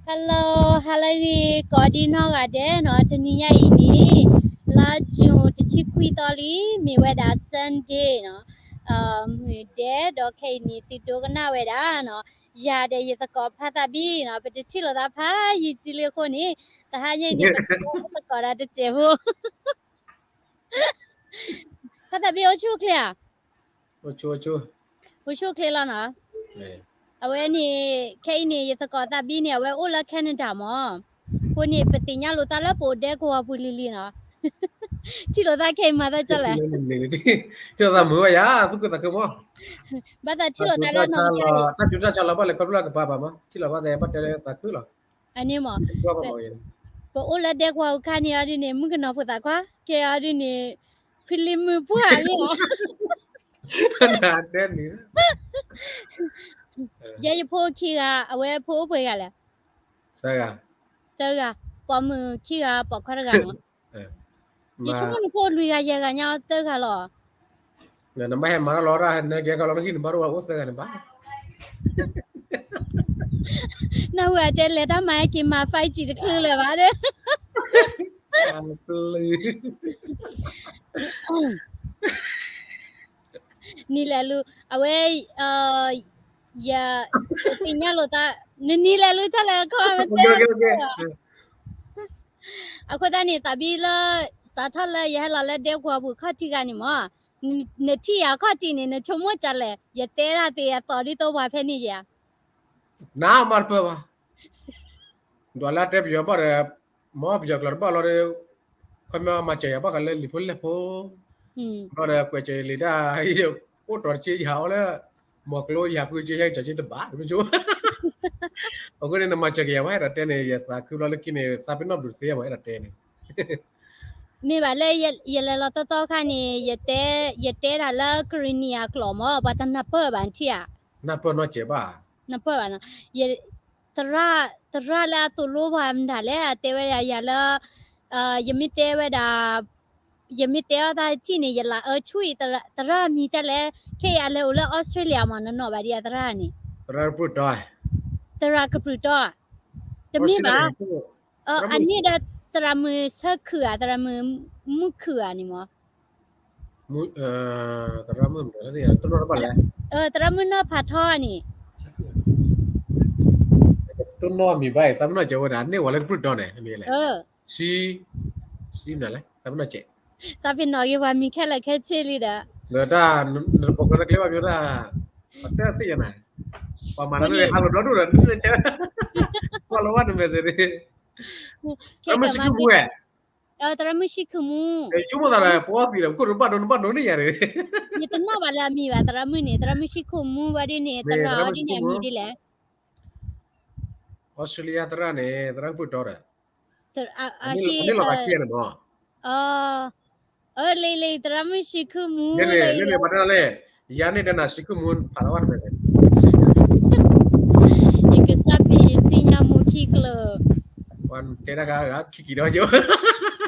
Hello, ဟါလၢအဂ့ၤ ကိးဒံနီၢ်ဂၤဒဲးနီၤ, တနံၤညါအံၤန့ၣ် လါယူၤတဆံခွံသီလံ, မ့ၢ်ဝဲဒၣ် Sunday နီၤ, မုၢ်ဒဲး ဒီးခဲအံၤန့ၣ် သုဒိကနၣ်ဝဲဒၣ်နီၤ, ယၤဒီးယသကိးဖါသးဘံနီၤ, ပတထံၣ်လိာ်သးဖးယံာ်ကံလံအဃိန့ၣ်, တဟါညါအံၤန့ၣ် ပသကိးဒီးတစဲးဖိ ဖါသးဘံအိၣ်ဆူၣ်အိၣ်ချ့ဧါ, အိၣ်ဆူၣ်အိၣ်ချ့လီၤနီၤ. အဝဲန့ၣ် ခဲအံၤန့ၣ် ယသကိးသးဘံန့ၣ် အဝဲအိၣ်လၢ Canada မၢ်, အဃိန့ၣ် ပသ့ၣ်ညါလိာ်သးလၢပအိၣ်ဒဲကဝီၤပူၤလံၤလံၤနီၤ, ထံၣ်လိာ်သးခဲအံၤမၤသးဒ်လဲၣ်, ထံၣ်လိာ်သးမုာ်ဝဲယၤ သူၣ်ခုသးခုမၢ်, ဘၣ်သးထံၣ်လိာ်သးလၢနီၢ်ကစၢ်အံၤ, တၢ်စူၤတၢ်စါလီၤဘၣ်လဲၤခီဖျိလၢကပၤဘၣ်မၢ်, ထံၣ်လိာ်ဘၣ်သးဘၣ်တဲလၢသးခုလီၤ, အန့ၣ်မၢ်, ပအိၣ်လၢဒဲကဝီၤပူၤခါန့ၣ်အီၤဒ်န့ၣ် မုၣ်ကနီၤဖိသးခွါ ကဲအီၤဒ်န့ၣ် ဖံလံမုၢ်ပှၢ်လံလီၤ, တဲန့ၣ် ယဲယဖိခံဂၤ အဝဲဖိအိၣ်ပှဲၤဂၤလဲၣ်, သၢဂၤ, သၢဂၤ, ပိာ်မုၣ်ခံဂၤ ပိာ်ခွါတဂၤနီၤ, ယဆိကမိၣ်နဖိလွံၢ်ဂၤယဲၢ်ဂၤညါသၢဂၤလီၤ, နဘၣ်ဟဲမၤတၢ်လီၤတၢ် နကဲကလီနဂံၢ်နဘါတအိၣ်သၢဂၤနဘၣ် နဝဲတဲလဲၤတၢ်မၤဟဲက့ၤမၤ five G တချုးလၢၤဘၣ်ဒီး နံၤလဲၤလူၤ အဝဲ ယ သ့ၣ်ညါလိာ်သး နနံၤလဲၤလူၤ တၢ်လဲၤခီမတဲ အဃိသတးန့ၣ် သးဘံလၢ စးထီၣ်လၢယဟဲလီၤလၢဒဲကဝီၤပူၤခီၣ်ထံးဂၤန့ၣ်မၢ်, နထံၣ်ယၤခီၣ်ထံးန့ၣ် နဆိကမိၣ်ဒ်လဲၣ်, ယတဲဒၣ်သ့ၣ်အသီဒ်သိးပှၤဖဲန့ၣ်ယၤ, နမၤတပၢၢ်ဘၣ်, ဒွးလၢတဲပယီၤဘၣ်ဒီး မ်ပယီၤကျိာ်တဘၣ်လီၤဒီး ခီမ့ၢ်မၤစၢၤယၤဘၣ်ဃးလၢလံာ်ဖိလဲၢ်ဖိ, ဘၣ်ဒီးကွဲးစၢၤလံာ်တၢ် အိၣ်တီၤတဆ့ယၤအီၤလၢ မီၤကျိယၤဖုက့ယဲၢ်ကၠီၤက့တဘၣ် တမ့ၢ်ဆိ, အဃိန့ၣ်နမၤစၢၤက့ၤယၤမး အဲၣ်ဒိးတဲန့ၣ် ယသးခုဘျီလၢခံန့ၣ် သးပ့ၤနီၣ်ဘျုးသ့မး အဲၣ်ဒိးတဲန့ၣ် မ့ၢ်ဘၣ်လၢယလဲၤလီၤတီတီခါန့ၣ် ယတဲ ယတဲတၢ်လၢကရံၣ်နံၣ်အကျိာ်မၢ် ပှၤတနၢ်ပၢၢ်ဘၣ်နထံၣ်ဧါ, နၢ်ပၢၢ်နီတစဲးဘၣ်, နၢ်ပၢၢ်ဘၣ်နီၤ, သရၣ် သရၣ်လၢအသိၣ်လိပှၤမတၤလဲၣ် အတဲဝဲဒၣ်ယၤလၢ ယမ့ၢ်တဲဝဲဒၣ် ယမ့ၢ်တဲအီၤတၢ်ထံၣ်န့ၣ် ယလၢအၢဆူၣ်အံၤ သရၣ်မံၤဒ်လဲၣ်, ခဲအံၤအလဲၤအိၣ်လၢအီစထြ့လယါမၢ် နနီၣ်ဘၣ်ဒံးအသရၣ်န့ၣ်, သရၣ်ကပြုၢ်တီ, သရၣ်ကပြုၢ်တီ, တမ့ၢ်ဘၣ်, အန့ၣ်ဒီးသရၣ်မုၣ်ဆၢခုၣ်ဧါ သရၣ်မုၣ်မုၣ်ခုၣ်ဧါန့ၣ်မၢ်, သရၣ်မုၣ်မတၤလဲၣ် သရၣ်မုၣ်နီၢ်ဖးထီန့ၣ် တနီၣ်မံၤဘၣ်အံၤ သးပ့ၤနီၣ်စဲးဝဲဒၣ် န့ၢ်ဝဲလၢကပြုၢ်တီန့ၣ် မ့ၢ်လဲၣ်, ဆံ ဆံမနုၤလဲၣ် သးပ့ၤနီၣ်စဲး, သးပ့ၤနီၣ်က့ၤပှၤမံၤခဲလၢာ်ခဲဆ့လံဒီး, လၢတၢ် နတပိာ်ကျဲတကျဲဘၣ် မ့ၢ်တၢ် ပှၤတဲသ့ၣ်ညါနၤ, ပှၤမၤတၢ်န့ၣ် ဟးလိာ်ဒီဒူၣ်ဒီး နဆဲး, ကွၢ်လီၤဝဲတမဲာ်စ့ၢ်န့ၣ်, သရၣ်မုၣ်ဆံခုၣ်မူဝဲ သရၣ်မုၣ်ဆံခုၣ်မူ, ဆိကမိၣ်သးဒီး ပှၤအီသံးဒီး ပခိၣ်တဘၣ်ဒိနဘၣ်ဒိန့ၢ်ယၤန့ၣ်, ယတနီၣ်ဘၣ်လၢအမံၤဘၣ် သရၣ်မုၣ်န့ၣ် သရၣ်မုၣ်ဆံခုၣ်မူဝဲဒ်န့ၣ် သရၣ်အီဒ်န့ၣ် အမံၤဒ်လဲၣ်, အီစထြ့လယါသရၣ်န့ၣ် သရၣ်ကပြုၢ်တီဒီး, အန့ၣ်လီၤကးခံဂၤန့ၣ်မၢ်, လံလံ သရၣ်မုၣ်ဆံခုၣ်မူ, လံလံ ပှၤတဲလၢ ယၤန့ၣ်ဒီးနၤဆံခုၣ်မူ ဖးလီၤဝဲတမဲာ်စ့ၢ် ယကစၢ်ဖံးယစံၣ်ညါမူခံကျၢၤ, ပှၤတဲတၢ်ဂၤဂၤခံက့ၤဒီးယိ,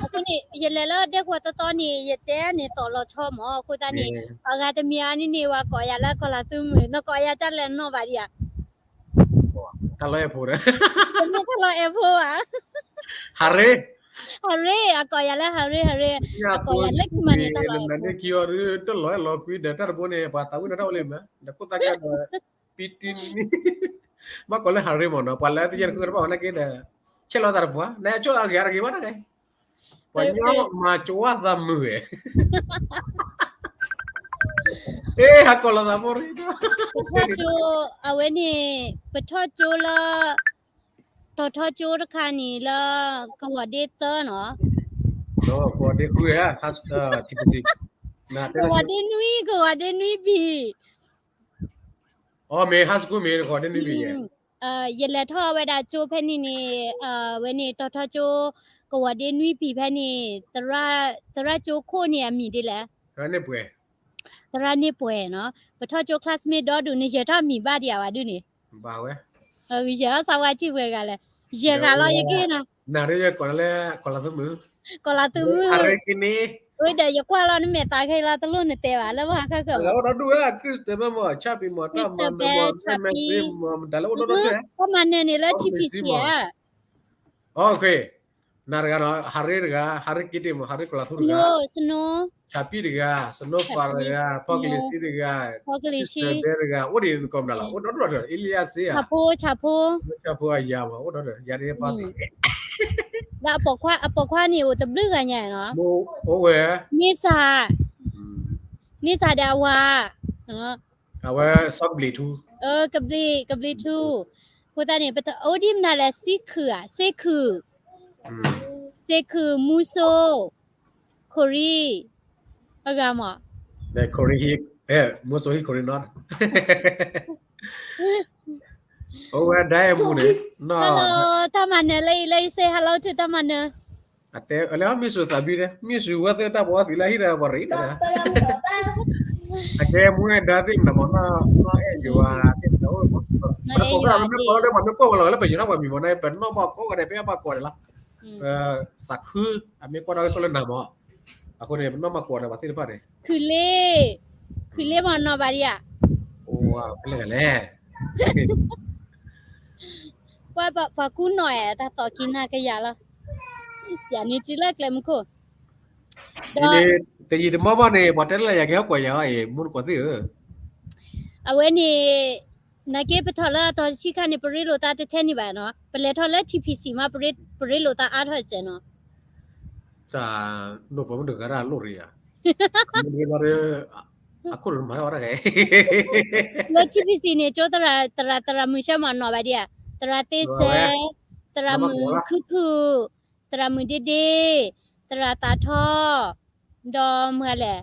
အဃိန့ၣ် ယလဲၤလၢဒဲကဝီၤတီတီန့ၣ် ယတဲန့ၣ်တီၤလီၤဆီမၢ် အဃိသတးန့ၣ် ပှၤဂၤတမံၤအါန့ၣ်န့ၣ် ပှၤကိးယၤလၢကီၢ်လၤသူမုၣ် နကိးယၤဒ်လဲၣ်နီၣ်ဘၣ်ဒံးဧါ, တၢ်လီၢ်အဲၣ်ဖိဒီး, တမ့ၢ်တၢ်လီၢ်အဲၣ်ဖိဧါ, ဟးရ့, ဟးရ့ အကိးယၤလၢဟးရ့ ဟးရ့, အကိးယၤလၢခံမးန့ၣ်တၢ်လီၢ်အဲၣ်ဖိ, တၢ်လီၢ်အဲၣ်လီၤကွံဒီးတၢ်တဘိန့ၣ် ပှၤသးဝံၣ်ဒီးတၢ်အိၣ်လံမး ဒီးခိၣ်သၣ်ကဲဒီး ပံတံနံနံ, ဘၣ်ကိးလၢဟးရ့မၢ်နီၤ ပှၤလၢအသ့ၣ်ညါတဃုတဘၣ်ဝဲနာ်က့ဒီး, ဆဲးလီၤသးတပှၢ် နဆိၣ်အဂ့ၤတဂ့ၤဘၣ်တဂ့ၤ, ပှၤညီမၤကၠီဝါသးမုာ်ဝဲ, အ့ ဟးကိးလီၤသးဖိရ့ဒီး, ပထီၣ်ကၠိ, အဝဲန့ၣ် ပထီၣ်ကၠိလၢ တီၤထီကၠိတခါန့ၣ်လၢ ကဝီၤဒ့သၢနီၤ, ကဝီၤဒ့ဃုဧါ, ကဝီၤဒ့နွံ ကဝီၤဒ့နွံဘံၣ် အမ့ၢ် high school မ့ၢ် ကဝီၤဒ့နွံဘံၣ်ယဲ, ယလဲၤထီၣ်ဝဲဒၣ်ကၠိဖဲန့ၣ်န့ၣ်, ဝဲန့ၣ်တီၤထီကၠိ, ကဝီၤဒ့နွံဘံၣ်ဖဲန့ၣ်, သရၣ်ကၠိခိၣ်န့ၣ်အမံၤဒ်လဲၣ်, သရၣ်န့ၣ်ပှဲၤနီၤ, ပထီၣ်ကၠိ classmate ဒီဒူၣ်န့ၣ် ယဲၢ်ထီၣ်မံၤဘၣ်ဒံးဧါဝဲဒ်န့ၣ်, ဘၣ်ဝဲ, ယဲၢ်ထီၣ်စးဝါထံၣ်ပှဲၤဂၤလဲၣ်, ယဲၢ်ဂၤလီၤယကဟ့ၣ်နီၤ, နၤဒ်ယဲၢ်ကိးလၢ ကီၤလၤသူမုၣ်, ကီၤလၤသူမုၣ်, ဟးရ့ကန့ၣ် ဝဲဒီးယကွၢ်လီၤနမဲာ်သးခဲအံၤလီၤ တလိၣ်နတဲဘၣ်လၢပှၤဟးဃၢဃၢမး အိၣ်ဒီဒူၣ်ဝဲ Christabel မ့ၢ် Chappy မ့ၢ် တၢ်မၤနၢၤမ့ၢ် မဲမဲစ့မ့ၢ် မတၤလၢအိၣ်ဒီဒူၣ်တဲ တၢ်မၤနၢၤန့ၣ်လၢ ထံဖံးစံး အ နၤတဂၤနီၤ ဟးရ့တဂၤ ဟးရ့က့တ့ၢ်မ့ၢ် ဟးရ့ကလးသူတဂၤ Chappy တဂၤ Snowfall တဂၤ ဖီကလံၤဆံတဂၤ Christabel တဂၤ အိၣ်ဒံးနကီၢ်မနုၤလီၤ အိၣ်ဒီဒူၣ်ဒီး Elias ဧါ ဆၣ်ဖိ ဆၣ်ဖိ ဆၣ်ဖိအယၤမ့ၢ် အိၣ်ဒီး ယၤတဖၣ် လၢအပိာ်ခွါန့ၣ်အိၣ်တဘျုးဂၤညါနီၤ အိၣ်ဝဲ န့ဆၣ် န့ဆၣ်ဒီးအဝၤ အဝဲ စီၤကဘျံးထူ ကဘျံး ကဘျံးထူ အဃိသတးန့ၣ် ပတအိၣ်ဒံးမနုၤလဲၣ် စ့ခုၣ်ဧါ စ့ခုၣ် စ့ခုၣ် မူစိ ခိၣ်ရံ အဂၤမး ခိၣ်ရံ မူစိဟံၣ်ခိၣ်ရံနီၤ အိၣ်ဝဲဒၣ်အမူန့ၣ် Hello တၢ်မၤနၢၤလၢအံၤလၢအံၤ say hello to တၢ်မၤနၢၤ အတဲလၢမ့ၢ်စူၤသးဘံတဲ မ့ၢ်စူၤဝဲသ့ၣ်တၢ်ပဝဲသ့ၣ်လၢဟံၣ်ဒီးပှၤရ့ဒီး အကဲမူဝဲဒါသ့ၣ်မနုၤမ့ၢ်နီၢ်အဲၣ်ယွၤသ့ၣ်မနုၤအိၣ်မး ပတကိးကမ့ၢ်ကိးလီၤဒီးပှၤမ့ၢ်ကွၢ်ဝဲလီၤလၢပယီၤနီၢ်ပှၤမံၤမ့ၢ်နီၢ် ပနီၢ်ဘၣ်ကိးဂၤဒဲး ပအဲၣ်ဘၣ်ကိးဂၤဒဲးလီၤ သးခု အမ့ၢ်ကွၢ်ဒီးကဆိၣ်လၢနၤမး အဃိန့ၣ် ပနီၢ်မၤကိးဒီးပှၤသ့ၣ်တဖၣ်န့ၣ် ခုၣ်လ့ ခုၣ်လ့မ့ၢ်နီၢ်ဘၣ်ဒံးဧါ အိၣ်ဖဲလဲၣ်လဲၣ် ပှၤကူၣ်နီၢ်အဲၣ် တၢ်သီၣ်ကံနၤကယၤလီၤ ယၤန့ၣ်စုလၢကျဲမူခိၣ် ဒီး တယံာ်တမီၢ်ဘၣ်န့ၣ် ပှၤတဲလၢယၤကဟဲကွၢ်ယၤအီၤအံၤ မူတကိးသ့ၣ်ဧၢ အဝဲန့ၣ် နာ်က့ပထီၣ်လၢအတီၤတဆံခါန့ၣ် ပရ့လိာ်သးတထဲန့ၣ်ဘၣ်နီၤ ပလဲၤထီၣ်လၢ ထံဖံးစံး မး ပရ့လိာ်သးအါထီၣ်စဲးနီၤ တၢ် ဒိၣ်ပှၤမုၣ်တဂၤတၢ်လိၣ်ရံၤဧါ မ့ၢ်လီၤ အခိၣ်တမၤထီၣ်ဝဲတဂၤ လၢ ထံဖံးစံး န့ၣ် ကၠိသရၣ် သရၣ် သရၣ်မုၣ်ဆၢမးနီၤဘၣ်ဒံးဧါ သရၣ်သ့စဲ သရၣ်မုၣ်ခုၣ်ခုၣ် သရၣ်မုၣ်ဒ့ဒ့ သရၣ်သးထီ ဒီးမုၢ်ဂၤလဲၣ်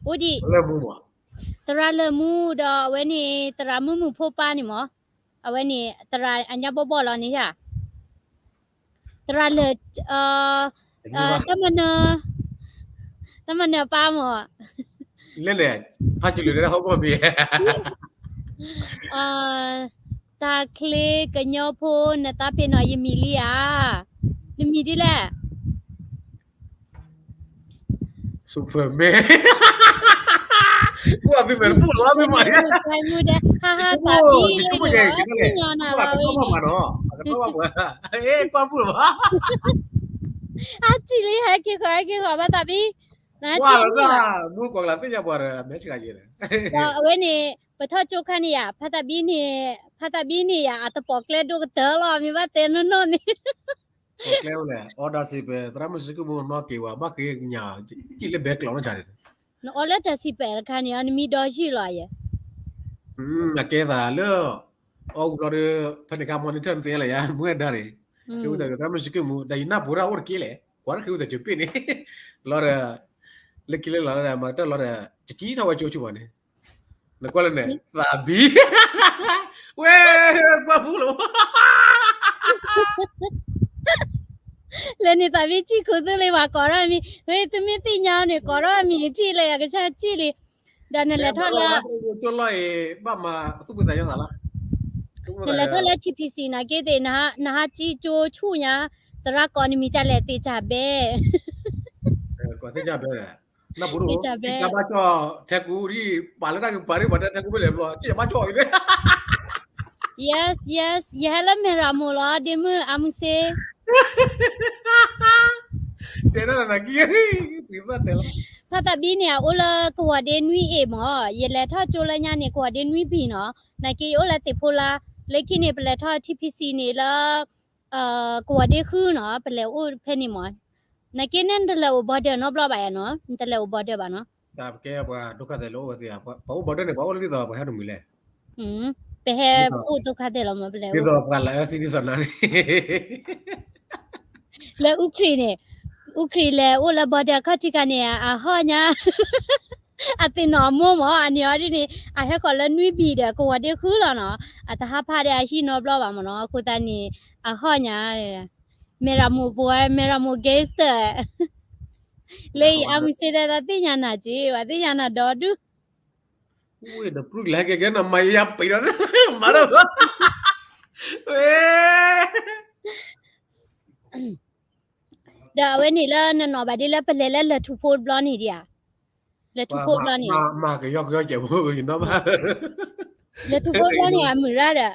အိၣ်ဒံး သရၣ်လၢၢ်မူ ဒီးအဝဲန့ၣ် သရၣ်မုၣ်မုၣ်ဖိပၢ်န့ၣ်မး အဝဲန့ၣ် သရၣ်အညါဘီဘီလီၤန့ၣ်ဧါ သရၣ်လၢၢ် တၢ်မၤနၢၤ တၢ်မၤနၢၤပၢ်မး လဲၣ်လဲၣ် ဖးကံၣ်လၢာ်ဒဲးဟီၣ်ကီၢ်မံၤ တၢ်ချ့ကညီဖိ နသးပ့ၤနီၣ်ယမံၤလံဧါ နမံၤဒ်လဲၣ် Superman ကွၢ်သုမဲာ်တဘူၣ်လီၤ မ့ၢ်မး မူတဲ ဟါဟါ သးဘံလၢန့ၣ်လီၤ သ့ၣ်ညါနၤလီၤဝဲန့ၣ် ကွၢ်ဘူၣ်လီၤ ဟဲက့ၤဃီ ဟဲက့ၤဃီ ဘၣ်သးဘံ နၤ ကွၢ်လီၤ မူကွၢ်ကလၤသ့ၣ်ညါပှၤဒီး အမဲစှၤယဲၢ် ဒီးအဝဲန့ၣ် ပထီၣ်ကၠိခါန့ၣ်ယါ ဖါသးဘံန့ၣ် ဖါသးဘံန့ၣ်ယါ အတပိာ်ကျဲဒိၣ်ကတၢၢ်လီၤ မ့ၢ်ဘၣ်တဲနီၢ်နီၢ်န့ၣ် ပိာ်ကျဲဝဲလဲၣ် အီဒါစံးပယ် သရၣ်မုၣ်စ့ၢ်ကီးမူနီၢ်က့ၤဝဲ ဘၣ်ဃ့ညါ ကံၣ်လၢဘဲကျီးနီၢ်ဆါန့ၣ် နအီလၢတၢ်စံးပယ်တခါန့ၣ် နမံဒီယုၢ်လီၤယဲၢ် အကဲသးလၢ အီၣ်ဂူၤလီၤဒီး ဖဲန့ၣ်ခါမီန့ၣ် ထၢၣ်နသ့လၢယါ မူဝဲဒါန့ၣ် ဃ့ဝံသးစူၤ သရၣ်မုၣ်စ့ၢ်ကီးမူ ဒီးယနၢ်ပူၤတၢ်အိၣ်တက့ၢ်လဲၣ် ကွၢ်တဃ့ဝံသးစူၤပ့ၢ်န့ၣ် လီၤဒီး လၢခံလၢလီၤဒီး မၤကတၢၢ်လီၤဒီး ကကံထီၣ်ဝဲကၠိဆူၣ်ဘၣ်န့ၣ် နကွၢ်လၢန့ၣ် သးဘံ ဝဲ ကွၢ်ဘူၣ်လီၤ လၢန့ၣ်သးဘံကံၣ်ခူသူလၢပှၤကိးထီၣ်မံၤ ဝဲသုမ့ၢ်သ့ၣ်ညါန့ၣ် ကိးထီၣ်မံၤထံၣ်လၢယကဆါကံၣ်လံ ဒီးနလဲၤထီၣ်လၢ ကၠိလီၤအံၤ ဘၣ်မၤသူၣ်ဖှံသးညီသးလီၤ နလဲၤထီၣ်လၢ ထံဖံးစံး နာ်က့သ့ၣ် နဟးကံၣ်ကၠိဆူၣ်ညါ သရၣ်ကိးနမံၤကလဲၣ် သ့ၣ်ကၢ်ဘဲ ကိးသ့ၣ်ကၢ်ဘဲ နၢ်ပူၤဒိၣ် သ့ၣ်ကၢ်ဘဲ ကၢ်ဘၣ်ကၠီၣ် ထဲကူဒ် ပာ်လၢတၢ်ကပၤဒ် ပှၤတဲထဲကူဖဲလဲၣ်ဘျီ ကၢ်ဘၣ်ကၠီၣ်အံၤ Yes yes ယဟဲလၢမဲၢ်ရမိၢ်လီၤ ဒ့မုၣ်အမုၢ်စ့ တဲဒၣ်နကံၣ် ပှၤသၣ်တဲလီၤ ဖါသးဘံန့ၣ် အအိၣ်လၢကဝီၤဒ့နွံအ့ၣ်မး ယလဲၤထီၣ်ကၠိလၢညါန့ၣ် ကဝီၤဒ့နွံဘံၣ်နီၤ နာ်က့ယအိၣ်လၢသ့ၣ်ဖိလါ လၢခံန့ၣ် ပလဲၤထီၣ် ထံဖံးစံး န့ၣ်လၢ ကဝီၤဒ့ဃုနီၤ ပလဲၤအိၣ်ဖဲန့ၣ်မး နာ်က့န့ၣ် နတလဲၤအိၣ် border နီတဘျီဘၣ်ယါနီၤ နတလဲၤအိၣ် border ဘၣ်နီၤ တၢ်ပကဲပှၤဒုက္ခသည်လၢအိၣ်ဝဲသ့ၣ်ဧါ ပှၤအိၣ် border န့ၣ် ပှၤအိၣ်လၢဒ်သိးပှၤဟဲတမုာ်လဲၣ် ပဟဲအိၣ် ဒုက္ခသည် လီၤမး ပလဲၤအိၣ် ဒ်သိးပှၤလၢအၢသံဒ်သိးနၤန့ၣ် လၢအူခရံာ်န့ၣ် အူခရံာ်လဲၤအိၣ်လၢ border ခီၣ်ထံးခါန့ၣ် အဟီၣ်ညါ အသ့ၣ်နီၣ်အမိၢ်မး အန့ၣ်အီၤဒ်န့ၣ် အဟဲဃီၤလၢနွံဘံၣ်ဒီး ကဝီၤဒ့ဃုလီၤနီၤ အတဟးဖးဒီးအဟံၣ်နီတဘျီဘၣ်မးနီၤ အဃိသတးန့ၣ် အဟီၣ်ညါ မဲၢ်ရမိၢ်ပဝဲ မဲၢ်ရမိၢ် gangster လၢအံၤ အမုၢ်စ့ဒဲး သ့ၣ်ညါနၤက့ၤ ပှၤသ့ၣ်ညါနၤဒီဒူၣ် ဝ့ၢ်ဒီး ပြုကလၢဟဲကဲကဲနီၤ မၤယၤပံးဒီး မၤဒီး ဝ့ၢ် ဒီးအဝဲန့ၣ်လၢနနီၢ်ဘၣ်ဒ်လၢပလဲၤလၢလၢၢ်ထူၣ်ဖိတဘျီန့ၣ်ဒံးဧါ, လၢၢ်ထူၣ်ဖိတဘျီန့ၣ်, မၤကယီကယီကဲးဖိယနီၢ်ဘၣ်, လၢၢ်ထူၣ်ဖိတဘျီန့ၣ် အမုာ်ရၣ်ဒီး,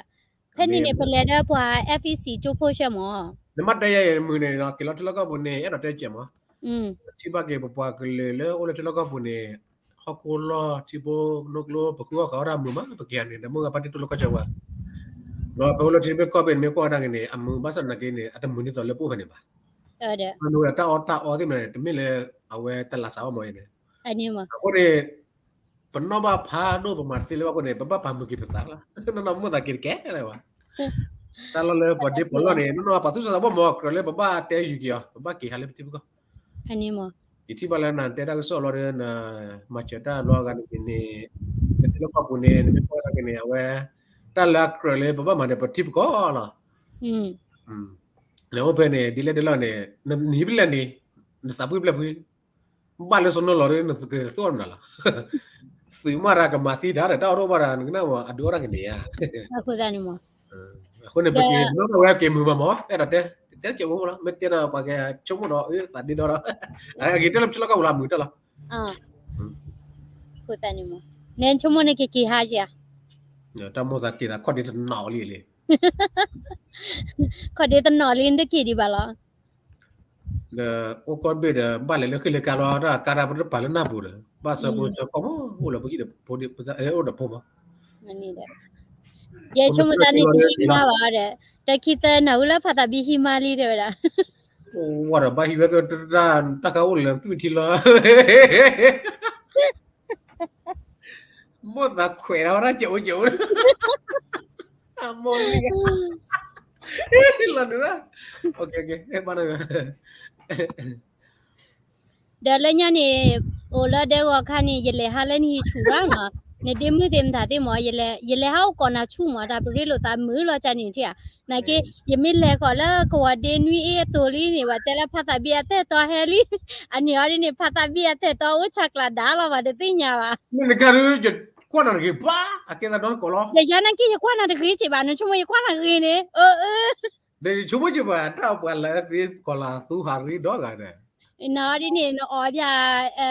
ဖဲန့ၣ်န့ၣ် ပလဲၤဒီးပှၤ F E C ကၠိဖိဆၢမး, နမ့ၢ်တဲယဲမုာ်န့ၣ် က့ၤလီၤထံလီၢ်ကီၢ်ပူၤန့ၣ် အဲၣ်ဒိးတဲကဲးမး, ထံၣ်ဘၣ်က့ၤပပှၤကလုာ်လၢအိၣ်လၢထံလီၢ်ကီၢ်ပူၤန့ၣ်, ဟီၣ်ခိၣ်လီၢ်ထံဖိနီၢ်ကျိ ပဃုအီၣ်ဃာ်အီၣ်တၢ်မုာ်မး ပက့ၤဧါန့ၣ် ဒီးမုၢ်ဂၤဖါတံၢ်တိၢ်လၢကီၢ်ဆၢဝဲ, ဒီးဖဲအိၣ်လၢထံတဘ့ၣ်ကီၢ်ဘ့ၣ်န့ၣ် မ့ၢ်ကွၢ်ဝဲဒၣ်က့ၤန့ၣ် အမုာ်ဘၣ်ဆၣ်သနာ်က့န့ၣ် အတမုာ်ဒ်သိးလၢပအိၣ်ဖဲန့ၣ်ဘၣ်, မ့ၢ်ဝဲဒၣ်တၢ်အီၣ်တၢ်အီသ့ၣ်မးန့ၣ် တမ့ၢ်လၢအဝဲတလးစးဘၣ်မးအံၤန့ၣ်, အဃိန့ၣ် ပနီၣ်ဘၣ်ဖးဒိၣ်ပမၤတသ့လၢၤဘၣ်အဃိန့ၣ် ပဘၣ်ပာ်မုာ်က့ၤပသးလီၤ, နီၢ်နီၢ်မိၣ်သးက့ၤတကဲလၢၤဘၣ်, တၢ်လီၢ်လၢပှၤဒ့ပှၤလီၢ်န့ၣ် နီၢ်နီၢ်ပာ်သူၣ်စၢ်သးဘီၣ်မး ကြၢးလၢပဘၣ်တဲယုာ်က့ၤအီၤ ပဘၣ်က့ၤဟးလၢပထံပကီၢ် ယထံၣ်ဘၣ်လၢနတဲတၢ်ကစီၣ်လီၤဒီး နမၤစၢၤတၢ်ဘျီဂၤန့ၣ်န့ၣ်, လၢထံလီၢ်ကီၢ်ပူၤန့ၣ် နမ့ၢ်ကွၢ်ဒၣ်က့ၤန့ၣ် အဝဲ တၢ်လၢအကြၢးလၢပဘၣ်မၤန့ၣ် ပထံပကီၢ်လီၤ, နအိၣ်ဖဲန့ၣ် ဒ်လဲၣ်ဒ်လဲၣ်န့ၣ် နနံၤဖဲလဲၣ်န့ၣ် နသးဖှံဖျဲးဖှံ, ဘၣ်လၢစီၤနိလီၤဒီး နကသူအီၤမနုၤလီၤ, သုးမၤတၢ်ကမၤသံတၢ်ဒီး တၢ်အိၣ်ဒိၣ်ဘၣ်တၢ် နကနၣ်မး အဒုးအိၣ်တၢ်ကန့ၣ်ဧါ, အဃိန့ၣ် ပက့ၤမုာ်ဘၣ်ဝဲက့ၤမုာ်ဘၣ်မး အဲၣ်ဒိးတဲ, တဲကဲးဖိမးလီၤ မ့ၢ်တဲဒီးပှၤကဆိကမိၣ်ဒီး အသးဒ့ဒီဒီး, အဂ့ၤတဲလၢပထံလီၢ်ကီၢ်ပူၤလီၤ မုာ်တၢ်လီၤ, အဃိသတးန့ၣ်မး, နဆိကမိၣ်န့ၣ်က့ၤက့ၤဟါက့ၤဧါ, တၢ်မိၣ်သးက့ၤသးခီၣ်ဒ့တနီၤလံလံ, ခီၣ်ဒ့တနီၤလံ နတက့ၤဒံးဘၣ်လီၤ, ဒီးအိၣ်ကီၢ်ဘ့ၣ်ဒီး ဘၣ်လဲၤလၢဃ့ၢ်လၢကါလီၤ တၢ်ကါတၢ်ပတပာ်လၢနၢ်ပူၤဒီး ဘၣ်ဆၢဖိဆၢကီၢ်မး အိၣ်လၢပဟံၣ်ဒီးဖိဒံး အိၣ်ဒီးဖိမး, ယဆိကမိၣ်တၢ်န့ၣ်တဟံးမါဘၣ်ဒီး, တခံသၢနၢ်ဟူလၢဖးသးဘံဟံးမါလံတဲဝဲဒၣ်, ဝဲဒီးဘၣ်ဟံးဝဲသ့ၣ်တၢ် တၢ်ကါအိၣ်လၢသုးထံလီၤ မိၣ်သးခွဲးဒီးဝဲဒၣ်ကဲးအိၣ်ကဲးအိၣ်, အမိၢ်လံ, လီၤနုၤလီၤ, ဘၣ်, ဒီးလၢညါန့ၣ်, အိၣ်လၢဒဲဂီၤခါန့ၣ် ယလဲၤဟးလၢနဟံၣ်ဆူၣ်ရၣ်နီၤ, နဒ့မုၣ်သ့ၣ်မတၤသ့ၣ်မး, ယလဲၤဟးအိၣ်ကိးနၤဆူၣ်မး တၢ်ပရ့လိာ်သးမုာ်လီၤကန့ၣ်ထံၣ်ဧါ, နာ်က့, ယမ့ၢ်လဲၤဃီၤလၢကဝီၤဒ့နွံအ့အသိးလံန့ၣ် ပှၤတဲလၢဖးသးဘံအသဲၣ်တီဟဲလံ, အန့ၣ်အီၤဒ်န့ၣ် ဖးသးဘံအသဲၣ်တီအိၣ်ဆၣ်ကျါဒါလီၤ ပှၤတသ့ၣ်ညါဘၣ်, မ့ၢ်နကါဒုး ယကွၢ်နၤတဂ့ၤဘၣ် အကဲသးဒီတကိးလီၤ, ယယါနာ်က့ ယကွၢ်နၤတဂ့ၤက့ဘၣ် နဆိကမိၣ်ယကွၢ်နၤဂ့ၤန့ၣ်, ဒီးယဆိကမိၣ်က့ဘၣ် တၢ်ပှၤလၢသ့ကိးလၤသူဟးရ့ဒီဂၤဒီး, နအီၤဒ်န့ၣ် နအီၣ်ဘၣ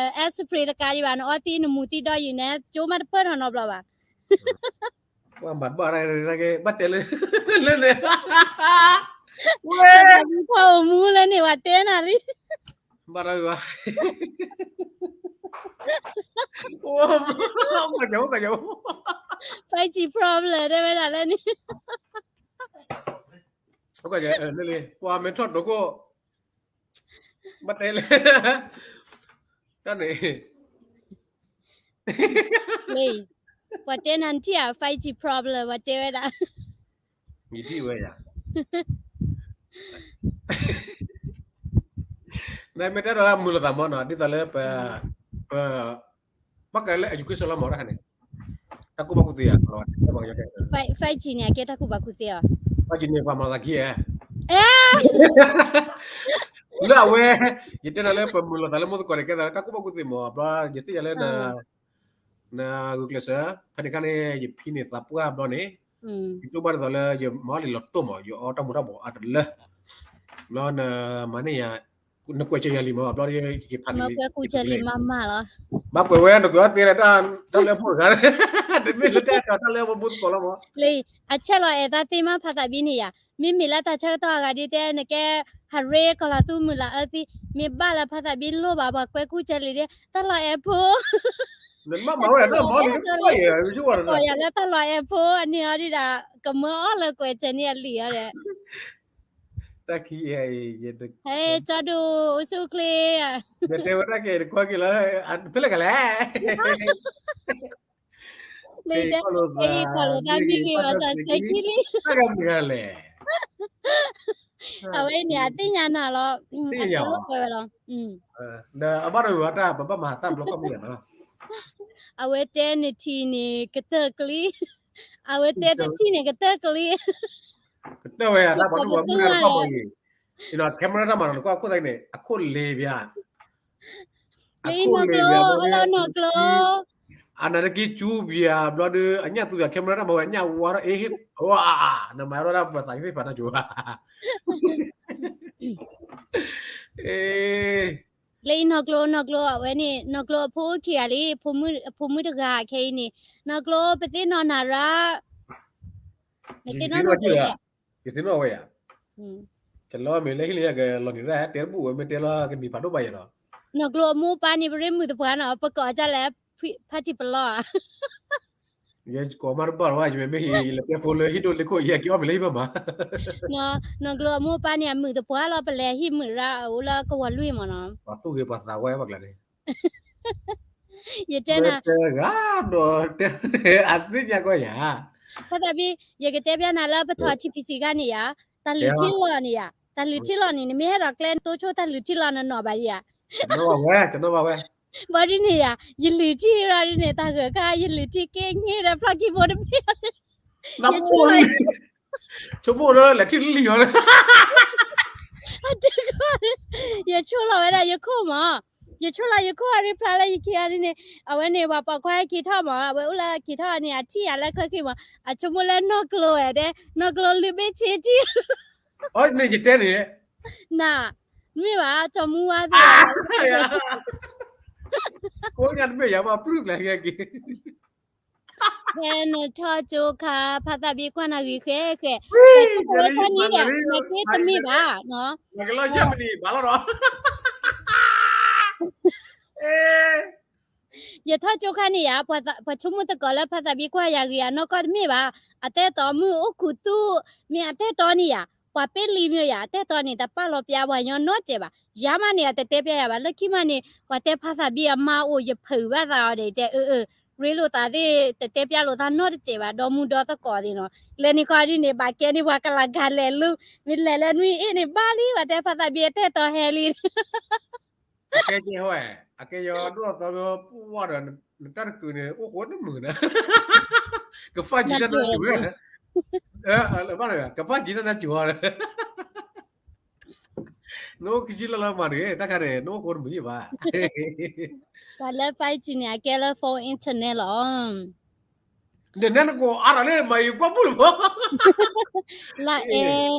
်, အဲစပရ့တကါဒံးဘၣ် နအီသံနမူၤသံဒီးယုာ်န့ၣ် ကၠိမးတပၢၢ်ထီၣ်နီတဘျီဘၣ် ဘၣ်ဘၣ်တၢ်တဂ့ၤ ဘၣ်တဲလၢ, လၢန့ၣ်, ဝဲ, ဖးသးဘံဖီအိၣ်မူလၢန့ၣ် ပှၤတဲနၤလံ, ဘၣ်တၢ်ဂ့ၤဘၣ်, ကၠိ, ကၠိ, five G problem တဲဝဲဒၣ်လၢန့ၣ်, လၢန့ၣ် ပှၤမဲထီၣ်ဒိခိၣ် ဘၣ်တဲလၢ, တၢ်န့ၣ်, လၢ, ပှၤတဲနၤထံၣ်ဧါ five G problem ပှၤတဲဝဲဒၣ်, ယထံၣ်ဝဲယၤ, နမ့ၢ်တဲဒီးမုာ်လိာ်သးမးနီၤ ဒ်သိးလၢပ, ပ, ဘၣ်ကလၢ education လီၤမးတၢ်ခါန့ၣ်, တၢ်ကူၣ်ဘၣ်ကူၣ်သ့ဧါ, five G န့ၣ် အကဲတၢ်ကူၣ်ဘၣ်ကူၣ်သ့ဧါ, five G န့ၣ် ပှၤမၤသးခံဧါ လၢအဝဲ, ယတဲနၤလၢပမုာ်လိာ်သးလၢမိၢ်သကိးန့ၣ် ကဲသးလၢတၢ်ကူၣ်ဘၣ်ကူၣ်သ့မး ဘျီ ယသ့ၣ်ညါလၢ, နဂုာ်ကျဲးစၢး, ဖဲန့ၣ်ခါန့ၣ် ယဖံန့ၢ်သးပှၢ်ဘျီန့ၣ်, ယတိၢ်ဘၣ်ဒ်သိးလၢ ယမၤအီၣ်လံာ်လီၤတိၢ်မး ယအီၣ်တၢ်မူၤတၢ်ဘှီးအါတလၢ, ဘျီနမၤန့ၢ်ယၤ, နကွဲးစၢၤယၤလံမး ဘျီယကဖးလံာ်, မၤကွဲးစၢၤလံမးမးလီၤ, ဘၣ်ကွဲးဝဲ နကွဲးအီၣ်သ့လၢ တၢ်လၢအဖိတဂၤ, တမ့ၢ်လၢတၢ်အဲၣ်တီတၢ်လၢအဖိမူသကိးလီၤမး, လၢ, အဆဲးလီၤအဲၣ်သးသ့မးဖးသးဘံန့ၣ်ယၤ, မ့မ့ၢ်လၢတၢ်ဆၢကတီၢ်အဂၤဒ်တဲ နကဲ, ဟးရ့ကီၤလၤသူမုာ်လၤအၢသံ, မ့ၢ်ဘၣ်လၢဖးသးဘံလိၣ်ဘၣ် ပှၤကွဲးကူၣ်စၢၤလံဒီး တၢ်လီၤအဲၣ်ဖိ နမ့ၢ်မၤဝဲဒၣ်မ့ၢ်, ကိးယၤလၢတၢ်လီၤအဲၣ်ဖိ အန့ၣ်အီၤဒ်ဒၣ်, ကမၢအီၣ်လၢကွဲးစၢၤန့ၢ်အလံာ်အီၤဒီး, တၢ်ခံ, ဟဲ, ကၠီဒိၣ်အိၣ်ဆူၣ်အိၣ်ချ့, နတဲဝဲတၢ်ကဲတကွၢ်က့ၤလၢ, ဖဲလဲၣ်ကလဲၣ် လၢ, တၢ်အံၤကီၢ်လိာ်သးမံဂ့ၤဘၣ်ဆၣ်စဲခံလံ, တၢ်ဂၤမုၢ်ဂၤလဲၣ်, အဝဲန့ၣ် အသ့ၣ်ညါနၤလီၤ, အတဲလိာ်ကွဲဝဲလီၤ, ဒီးအဘၣ်ဒီးဝဲတၢ် ပဘၣ်မၤသးဘျီခီၣ်မုၢ်ဂၤနီၤ, အဝဲတဲနထံၣ်န့ၣ်ကတၢၢ်ကလံ, အဝဲတဲတထံၣ်န့ၣ် ကတၢၢ်ကလံ, ကတၢၢ်ဝဲယၤ တၢ်ပှၤဒိၣ်ပှၤမုၢ်တၢ်တခီၣ်မးအံၤ, camera တၢ်မၤနီၤ နကွၢ်ခိၣ်သးန့ၣ် အခိၣ်လ့ၤဘၣ် အခိၣ်လ့ၤဘၣ်, လၢနီၢ်ကျိ, အနါတက့ၢ်ကၠူဘၣ်ဘျီဒီး အညၣ်သူဘၣ် camera တၢ်မၤဝဲ အညၣ်ဝါထီၣ်အ့ၣ်, ဝါ, နမၤထီၣ်ဒၣ်ပှၤသးကသ့ၣ်ဖးတၢ်ကၠိဘၣ်, လၢအံၤနီၢ်ကျိ နီၢ်ကျိအဝဲန့ၣ် နီၢ်ကျိအဖိအိၣ်ခံဂၤလံ, ဖိမုၣ်တဂၤခဲအံၤန့ၣ်, နီၢ်ကျိပသ့ၣ်နီၣ်နၤရၣ်, နသ့ၣ်နီၣ်နီၢ်ကျိဧါ, ယသ့ၣ်နီၣ်ဝဲယၤ, ကလီၤမ့ၢ်လၢဟံၣ်လၢယၤကလီၤနံၤရၣ် တဲတဘူၣ်ဝဲ မ့ၢ်တဲလီၤကနံၤဖးဒိၣ်ဘၣ်ယၤဒီး, နီၢ်ကျိအမိၢ်အပၢ်န့ၣ် ပရ့မုာ်သပှၢ်နီၤ ပကိးအီၤဒ်လဲၣ်, ဖါတံၢ်ပလီၢ်ဧါ ယကိးမးတဘၣ်လီၤဝဲ ယမ့ၢ်ဟံး ယလဲၤတဲဖိလၢဟံၣ်ဒိၣ်လ့ခိၣ် ယဟဲက့ၤအီၣ်မ့ၤလၢဟံၣ်ဘၣ်မး, နီၢ်ကျိအမိၢ်အပၢ်န့ၣ် အမုာ်သပှၢ်လီၤ ပလဲၤဟံၣ်မုာ်ရၣ်အအိၣ်လၢကဝီၤလွံၢ်မးနီၤ, ပှၤသူၣ်ဂ့ၤပှၤသးဝဲပှၤကျါန့ၣ်, ယတဲနၤ, အသ့ၣ်ညါကီယၤ, ဖါသးဘံၣ် ယကတဲပျးနၤလၢပထီၣ် ထံဖံးစံးခါန့ၣ်ယၤ, တၢ်လုၢ်ထံလီၤန့ၣ်ယၤ, တၢ်လုၢ်ထံလီၤန့ၣ် နမ့ၢ်ဟဲဒီးကျဲနတိဆိတၢ်လုၢ်ထံလီၤနနီၢ်ဘၣ်ယၤ, ဘၣ်ဒ်န့ၣ်ယၤ, ယလုၢ်ထံရၣ်ဒ်န့ၣ် တၢ်ဂၢၢ်ခါ ယလုၢ်ထံက့ၤန့ၢ်ဒီးဖျီၣ်ခံဖိတဘ့ၣ်, ယဆိကမိၣ်လၢ ဆိကမိၣ်လၢလဲၤထံၣ်လံယီၤလၢ ယဆိလီၤဝဲဒၣ်ယခိၣ်မး, ယဆိလီၤယခိၣ်အရ့ဖျါလၢယခံဂၤဒ်န့ၣ်, အဝဲန့ၣ် ပှၤပိာ်ခွါဟဲက့ၤထီၣ်မး အဝဲအိၣ်လၢက့ၤထီၣ်န့ၣ် အထံၣ်ယၤလၢချၢခံမး အဆိကမိၣ်လၢနီၢ်ကျိဝဲဒၣ် နီၢ်ကျိလုၢ်ဘ့ၣ်ဆ့ထံ န့ၣ်ယတဲန့ၣ်, နၤ, မ့ၢ်ဘၣ် ကၠီမူဝါသ့ၣ် ကိးညါတမ့ၢ်ယၤဘၣ်ပြုၢ်ကျါဟဲက့ၤ ဖဲနထီၣ်ကၠိခါ ဖါသးဘံၣ်ကွၢ်နၤဂ့ၤဃဲဃဲ, တၢ်ဆိကမိၣ်ဝဲခီန့ၣ် နက့တမ့ၢ်ဘၣ်, ယထီၣ်ကၠိခါန့ၣ်ယၤ ပှၤဆိကမိၣ်သကိးလၢဖါသးဘံၣ်ကွၢ်ယၤဂ့ၤအနီၢ်ကီၢ်တမ့ၢ်ဘၣ်, အတဲတီမုၢ်အိၣ်ခူသူၣ်, မ့ၢ်အတဲတီန့ၣ်ယၤ ပှၤပ့ၢ်လံမ့ၢ်ယၤ အတဲတီန့ၣ် တပာ်လီၤပျါပှၤညီနီတစဲးဘၣ်, ယၤမးန့ၣ် အတတဲပျါယၤဘၣ် လၢခံမးန့ၣ် ပှၤတဲဖါသးဘံၣ်အမါအိၣ် ယဖုးဘၣ်သးအီၤဒီး တဲအၢအၢ ရ့လိာ်သးသ့ၣ် တတဲပျါလိာ်သးနီတစဲးဘၣ် ဒီမူဒီသကိးသ့ၣ်နီၤ, လဲၤန့ၣ်ခီဒ်န့ၣ် ဘၣ်ကဲန့ၣ်ပှၤကလၤဂၤလဲၤလူၤ မ့ၢ်လဲၤလၢနွံအ့ၣ်န့ၣ် ဘၣ်လံ ပှၤတဲဖါသးဘံၣ်အတဲတီဟဲလံ အကဲကဲဟီ, အကဲယီၤဒိၣ်အသီပဝါဒီး နတၢ်တကုာ်န့ၣ် အိၣ်ဃိတမုာ်နၤ, ကဖးကံတၢ်နါစူၤဝဲ, ကဖးကံတၢ်နါစူၤဝဲ, နအိၣ်ကံလၢလၢမၤတဂ့ၤ တၢ်ခါန့ၣ် နအိၣ်ဃိတမုာ်ဘၣ်, ပှၤလၢ five G န့ၣ် အကဲလၢ phone internet လီၤ ဒီးနဲနကိးအါထီၣ်လၢမၤအံၤကွၢ်ပူၣ်လၢမး, လၢအဲ,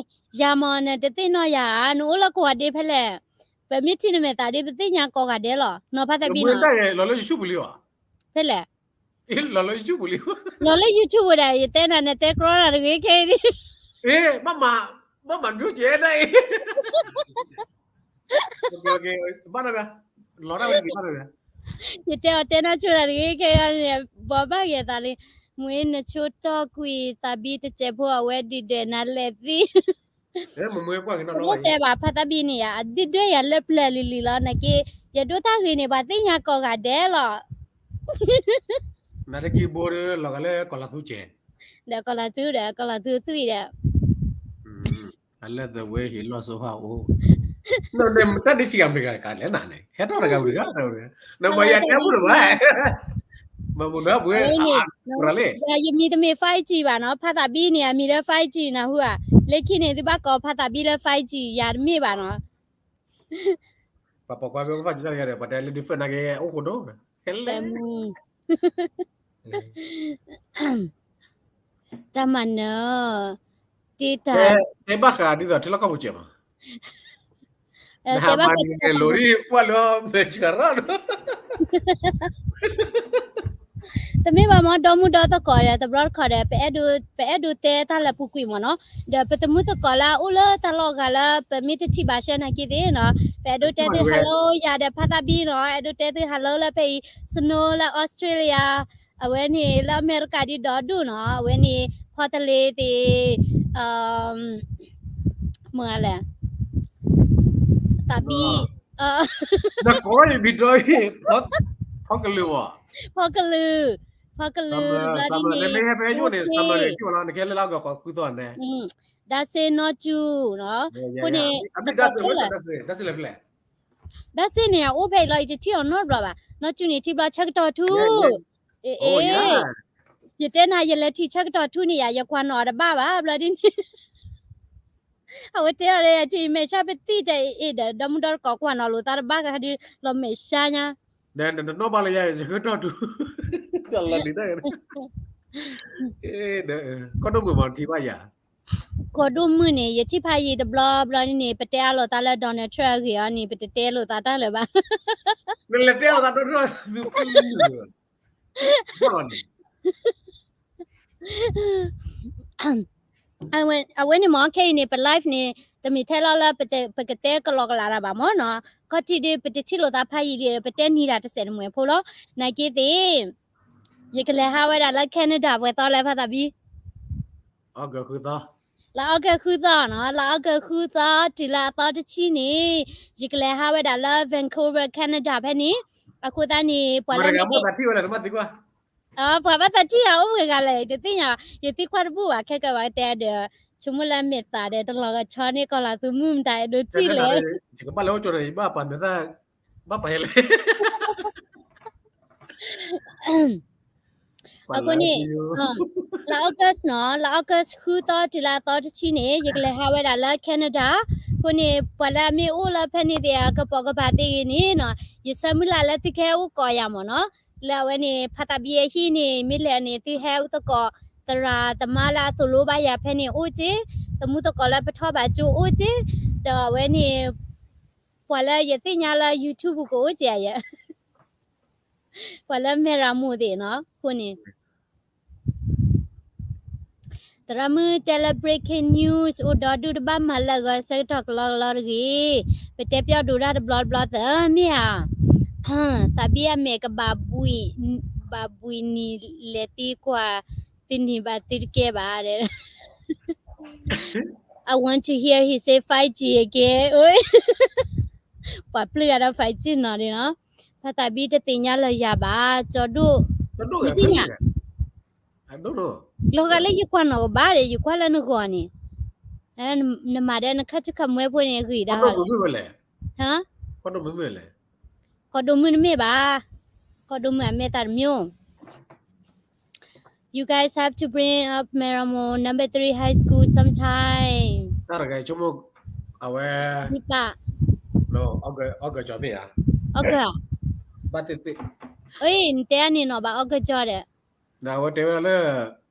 ယၤမး နတသ့ၣ်နီၣ်ယၤဧါ နအိၣ်လၢကဝီၤဒ့ဖဲလဲၣ်, ပမ့ၢ်ထံၣ်နမဲာ်သးဒ့ ပသ့ၣ်ညါကိးဂၤဒဲးလီၤ နီၤဖါသးဘံၣ်နီၤ, လီၤလၢ YouTube လံဧါ, ဖဲလဲၣ်, လီၤလၢ YouTube လံ, လီၤလၢ YouTube ဝဲဒၣ် ယတဲနၤ နတဲကြီနၤတဂ့ၤခဲအံၤ, ဘၣ်မၤ, ဘၣ်မၤဒိကဲဒၣ်အံၤ ဘၣ်န, လီၤတၢ်ဝဲတဂ့ၤဘၣ်န, ယတဲအီၤတဲနၢ်ဆိတၢ်တဂ့ၤခဲအံၤန့ၣ် ဘီဘၣ်ဂ့ၤသးလံ, မ့ၢ်နဆိတီၢ်ကွံာ်သးဘံၣ်တစဲးဖိအဝဲဒုၣ်ဒွဲၣ်နၤလဲၤသံ, တတဲဘၣ်ဖါသးဘံၣ်န့ၣ်ယါ အဒုၣ်ဒွဲၣ်ယၤလၢပျၢၤလံၤလံၤလီၤ နက့, ယဒိၣ်တၢ်ဂ့ၤန့ၣ် ပှၤသ့ၣ်ညါကိးဂၤဒဲးလီၤ နတကံဘိဒီး လီၤဂာ်လၢကီၢ်လီၤသူကဲး, ဒီးကီၢ်လီၤသူဒီး ကီၢ်လီၤသူသွံၣ်ဒီး, အလၢသဝဲဟ့ၣ်လီၢ်စိဟးအိၣ်, တၢ်ဒ့ဆံးဂၤမတဂၤတကးလဲၣ်နၤန့ၣ် ဟဲထီၣ်တဂၤဝံၤတဂၤ, နမၤယၤတဲဘူးတဘၣ်, မၤဘူးနၤပှဲၤ, ယၤယမံၤတမ့ၢ် five G ဘၣ်နီၤ ဖါသးဘံၣ်န့ၣ် အမံၤလၢ five G နၢ်ဟူဧါ, လၢခံန့ၣ် သုဘၣ်ကိးဖါသးဘံၣ်လၢ five G ယၤတမ့ၢ်ဘၣ်နီၤ ပှၤပိာ်ခွါမ့ၢ်ကဖးကံတၢ်တဂၤဒီး ပှၤတဲလၢဒုးဖၢနၤက့ အိၣ်ဃိဒိၣ်, ဟဲလၢ, တၢ်မၤနၢၤ, တ့တၢ်, တဲဘၣ်ဃးဒ်သိးထံလီၢ်ကီၢ်ပူၤစဲးမး, နဟးမၤနံၤလိၤဒ်ပှၢ်လၢမဲာ်ဆှးရၣ်ဒီး တမ့ၢ်ဘၣ်မ့ၢ်ဒီမုၢ်ဒီသကိးဒီး တဘျီတခီၣ်ဒီး ပအဲၣ်ဒိးတဲတၢ်လၢပူၤကွံာ်မ့ၢ်နီၤ, ဒီးပသမုၢ်သကိးလၢအအိၣ်လၢတၢ်လီၢ်ဂၤလၢ ပမ့ၢ်တထံၣ်ဘၣ်ရှဲနာ်က့သ့ၣ်နီၤ, ပအဲၣ်ဒိးတဲသု hello ယၤဒီးဖါသးဘံၣ်နီၤ, အဲၣ်ဒိးတဲသု hello လၢဖဲအံၤ snow လၢ Australia အဝဲန့ၣ်လၢအမဲရကၤဒ်ဒီဒူၣ်နီၤ, အဝဲန့ၣ် ဖီတလ့ၤသ့ၣ်, မ့ၢ်လဲၣ်, သးဘံၣ်, နကိးဘၣ်ယဘံၣ်ဒီး, ဖီကလုာ်, ဖီကလုာ်, ဖီကလုာ်, ဘျီဒ်န့ၣ် စ့, နကဲလၢလၢကဃီဃုသီန့ၣ်, ဒါစ့နီၢ်ကၠူနီၤ, အဃိန့ၣ်, ဒါစ့န့ၣ် အအိၣ်ဖဲအံၤလီၤ ယတထံၣ်အီၤနီတဘျီဘၣ်, နီၢ်ကၠူန့ၣ်ထံဘျီဆၢကတီၢ်ထူ, အ့, ယတဲနၤ ယလဲၤထံၣ်ဆၢကတီၢ်ထူန့ၣ်ယၤ ယကွၢ်နီၣ်အီၤတဘၣ်ဘၣ် ဘျီဒ်န့ၣ် အဝဲတဲအီၤ ထံၣ်မဲာ်ဆှးပသံၣ်တဲအ့ၣ်ဒီး ဒီမုၢ်ဒီတကိးကွၢ်နီၣ်လိာ်သးတဘၣ်ကဒုး လီၤမဲာ်ဆှးညါ, ဒီးနတနီၣ်ဘၣ်လၢယၤ ယဆၢကတီၢ်ထူ, တၢ်လီၤလံၤတၢ်, ဒီး ကီၢ်ဒိၣ်မုၢ်မၤထံဘၣ်ယၤ, ကီၢ်ဒိၣ်မုၢ်န့ၣ် ယထံၣ်ဖးယံာ်တဘျီဘျီန့ၣ် ပတဲအါလိာ်သးလၢ Donald Trump အဂ့ၢ်အီၤန့ၣ် ပတတဲလိာ်သးတၢ်လၢၤဘၣ်. နလဲၤတဲလိာ်သး Donald Trump သုပလၢ် ဘၣ်လီၤန့ၣ် အဝဲန့ၣ်မ့ၢ် ခဲအံၤန့ၣ် ပ live န့ၣ် တမ့ၢ်ထဲလီၤလၢ ပကတဲကလီကလးတၢ်ဘၣ်မ့ၢ်နီၤ, ခီၣ်ထံးဒုး ပတထံၣ်လိာ်သးဖးယံာ်လံ ပတဲနံၤတၢ်တစဲးတမှဲၤဖိလီၤ. နာ်က့သ့ၣ် ယကလဲၤဟးဝဲဒၣ်လၢ Canada ပှဲၤသီလၢဖါသးဘံ လါအီကူးသီနီၤ, လါအီကူးသီတုၤလၢအသီတဆံန့ၣ် ယကလဲၤဟးဝဲဒၣ်လၢ Vancouver Canada ဖဲန့ၣ်, အဃိသတးန့ၣ် ပှၤလၢ ပှၤဘၣ်သးထံၣ်အအိၣ်မ့ၢ်ဂၤလဲၣ် တသ့ၣ်ညါ, ယသံကွၢ်တဘူၣ်ဘၣ် ခဲကဲဘၣ်တဲဒီး ဆိကမိၣ်လၢမဲာ်သးဒီး တလီၤဂာ်ဆီန့ၣ် ကီၤလၤသူမုၢ်မတၤအဲၣ်ဒိးထံၣ်လဲၣ်. ယကဘၣ်လဲၤအိၣ်ကၠိဒီး ယဘၣ်ပာ်မဲာ်သၣ် ဘၣ်ပာ်ယဲလဲၣ် အဃိန့ၣ် လါအီကူးနီၤ, လါအီကူးဃုသီတုၤလၢအသီတဆံန့ၣ် ယကလဲၤဟးဝဲဒၣ်လၢ Canada. အဃိန့ၣ် ပှၤလၢအမ့ၢ်အိၣ်လၢဖဲန့ၣ်သ့ၣ် ကပိာ်ကပၤသ့ၣ်ဂ့ၤန့ၣ်နီၤ, ယဆၢမုၢ်လၢ်လၢသုကဟဲအိၣ်ကိးယၤမ့ၢ်နီၤ, လၢအဝဲန့ၣ် ဖါသးဘံအဟံၣ်န့ၣ် မ့ၢ်လဲၣ်န့ၣ် သုဟဲအိၣ်သကိး သရၣ်သမါလၢအသိၣ်လိဘၣ်ယၤဖဲန့ၣ်အိၣ်က့, သမူသကိးလၢပထီၣ်ဘၣ်ကၠိအိၣ်က့, ဒီးအဝဲန့ၣ် ပှၤလၢယသ့ၣ်ညါလၢ YouTube ပူၤကအိၣ်က့ယဲ, ပှၤလၢမဲၢ်ရမိၢ်သ့ၣ်နီၤ, အဃိန့ၣ် သရၣ်မုၣ်တဲလၢ breaking news အိၣ်ဒီဒူၣ်တဘၣ်မၤလၢာ်ဂီၤဆၢကတီၢ်ကလီကလီတဂ့ၤ, ပတဲပျီဒိးတၢ်တဘျီတဘျီသၢမ့ၢ်ဧါ, သးဘံအမဲာ်ကဘၣ်ဘှံး, ဘၣ်ဘှံးနံၤလဲၤသံကွၢ်, သုန့ၢ်ဘၣ်သုတကဲဘၣ်ဒီး I want to hear he say five G again. ပှၤပျုၢ်ဂၤဒီး five G နီၤဒ်နီၤ, ဖါသးဘံတသ့ၣ်ညါလၢယၤဘၣ်, ကၠီဒိၣ်, ယသ့ၣ်ညါ, လီၤဂာ်လၢယကွၢ်နီၣ်ကဘၣ်ဒီး ယကွၢ်လၢနဂီၢ်န့ၣ်, နမၤဒီးနခါဆူၣ်ခါမွဲဖိန့ၣ် ဂ့ၤဒၣ်, ဟါ, ကီၢ်ဒိၣ်မုၢ်နမ့ၢ်ဘၣ်, ကီၢ်ဒိၣ်မုၢ်အမဲာ်သးတမံၤ You guys have to bring up Meramo number three high school sometime. တၢ်တဂၤဆိကမိၣ် အဝဲ ဒ်ပၢ် အီကူးကၠီမ့ၢ်ဧါ, အီကူး, ဘၣ်သ့ၣ်သ့ၣ်, နတဲအန့ၣ်နီၤဘၣ်အီကူးကၠီဒီး, အဝဲတဲဝဲဒၣ်လၢ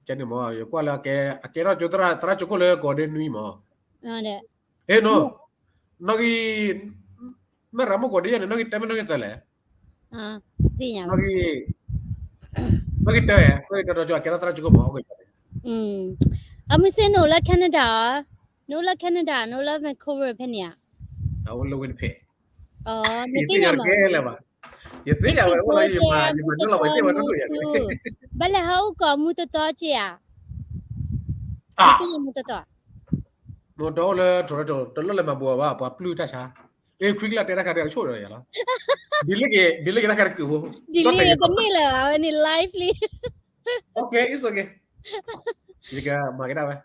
ကဲန့ၣ်မ့ၢ် ယကွၢ်လၢအကဲ အကဲထီၣ်ကၠိသရၣ်ကၠိခိၣ်လၢကိးဒ့နွံမ့ၢ်, နီၣ်ဂံၢ် နီၣ်ဂံၢ် မ့ၢ်ရမိၢ်ကိးဒ့ယဲန့ၣ် နီၣ်ဂံၢ်တမ့ၢ်နီၣ်ဂံၢ်သၢလဲၣ်, နီၣ်ဂံၢ်, နီၣ်ဂံၢ်တၢ, နီၣ်ဂံၢ်တၢကဲထီၣ်သရၣ်ကၠိခိၣ်မ့ၢ်, အမုၢ်စ့ၢ်နအိၣ်လၢ Canada ဧါ, နအိၣ်လၢ Canada နအိၣ်လၢ Vancouver ဖဲန့ၣ်ဧါ, အဝဲလၢဝဲတဖဲ, နသ့ၣ်ညါမး, ယသ့ၣ်ညါဝဲအိၣ်လၢယမၤ ယမၤနုာ်လီၤဝဲသ့ၣ်ဝဲဒိၣ်ဒိၣ်ယၤန့ၣ်, ဘၣ်လဲၤဟးအိၣ်ကိးမူတီတီက့ဧါ, မူတီတီ, မူတီအိၣ်လၢ Toronto တလိၣ်လဲၤမၤဘူးဘၣ် ပှၤပျုၢ်တၢ်ဆါ, အဲ ခွံကလၢ်တဲတၢ်ခါဒီးအဆိၣ်ဒီးယၤလီၤ, ဒ်လဲၣ်က့ၤ ဒ်လဲၣ်က့ၤတၢ်ခါတကုာ်ဖိ, ဒ်လဲၣ်က့ၤတန့ၢ်လၢၤဘၣ် ဝဲန့ၣ် live လံ, okay, it's okay, ယကမၤက့ၤဒၣ်ဝဲ,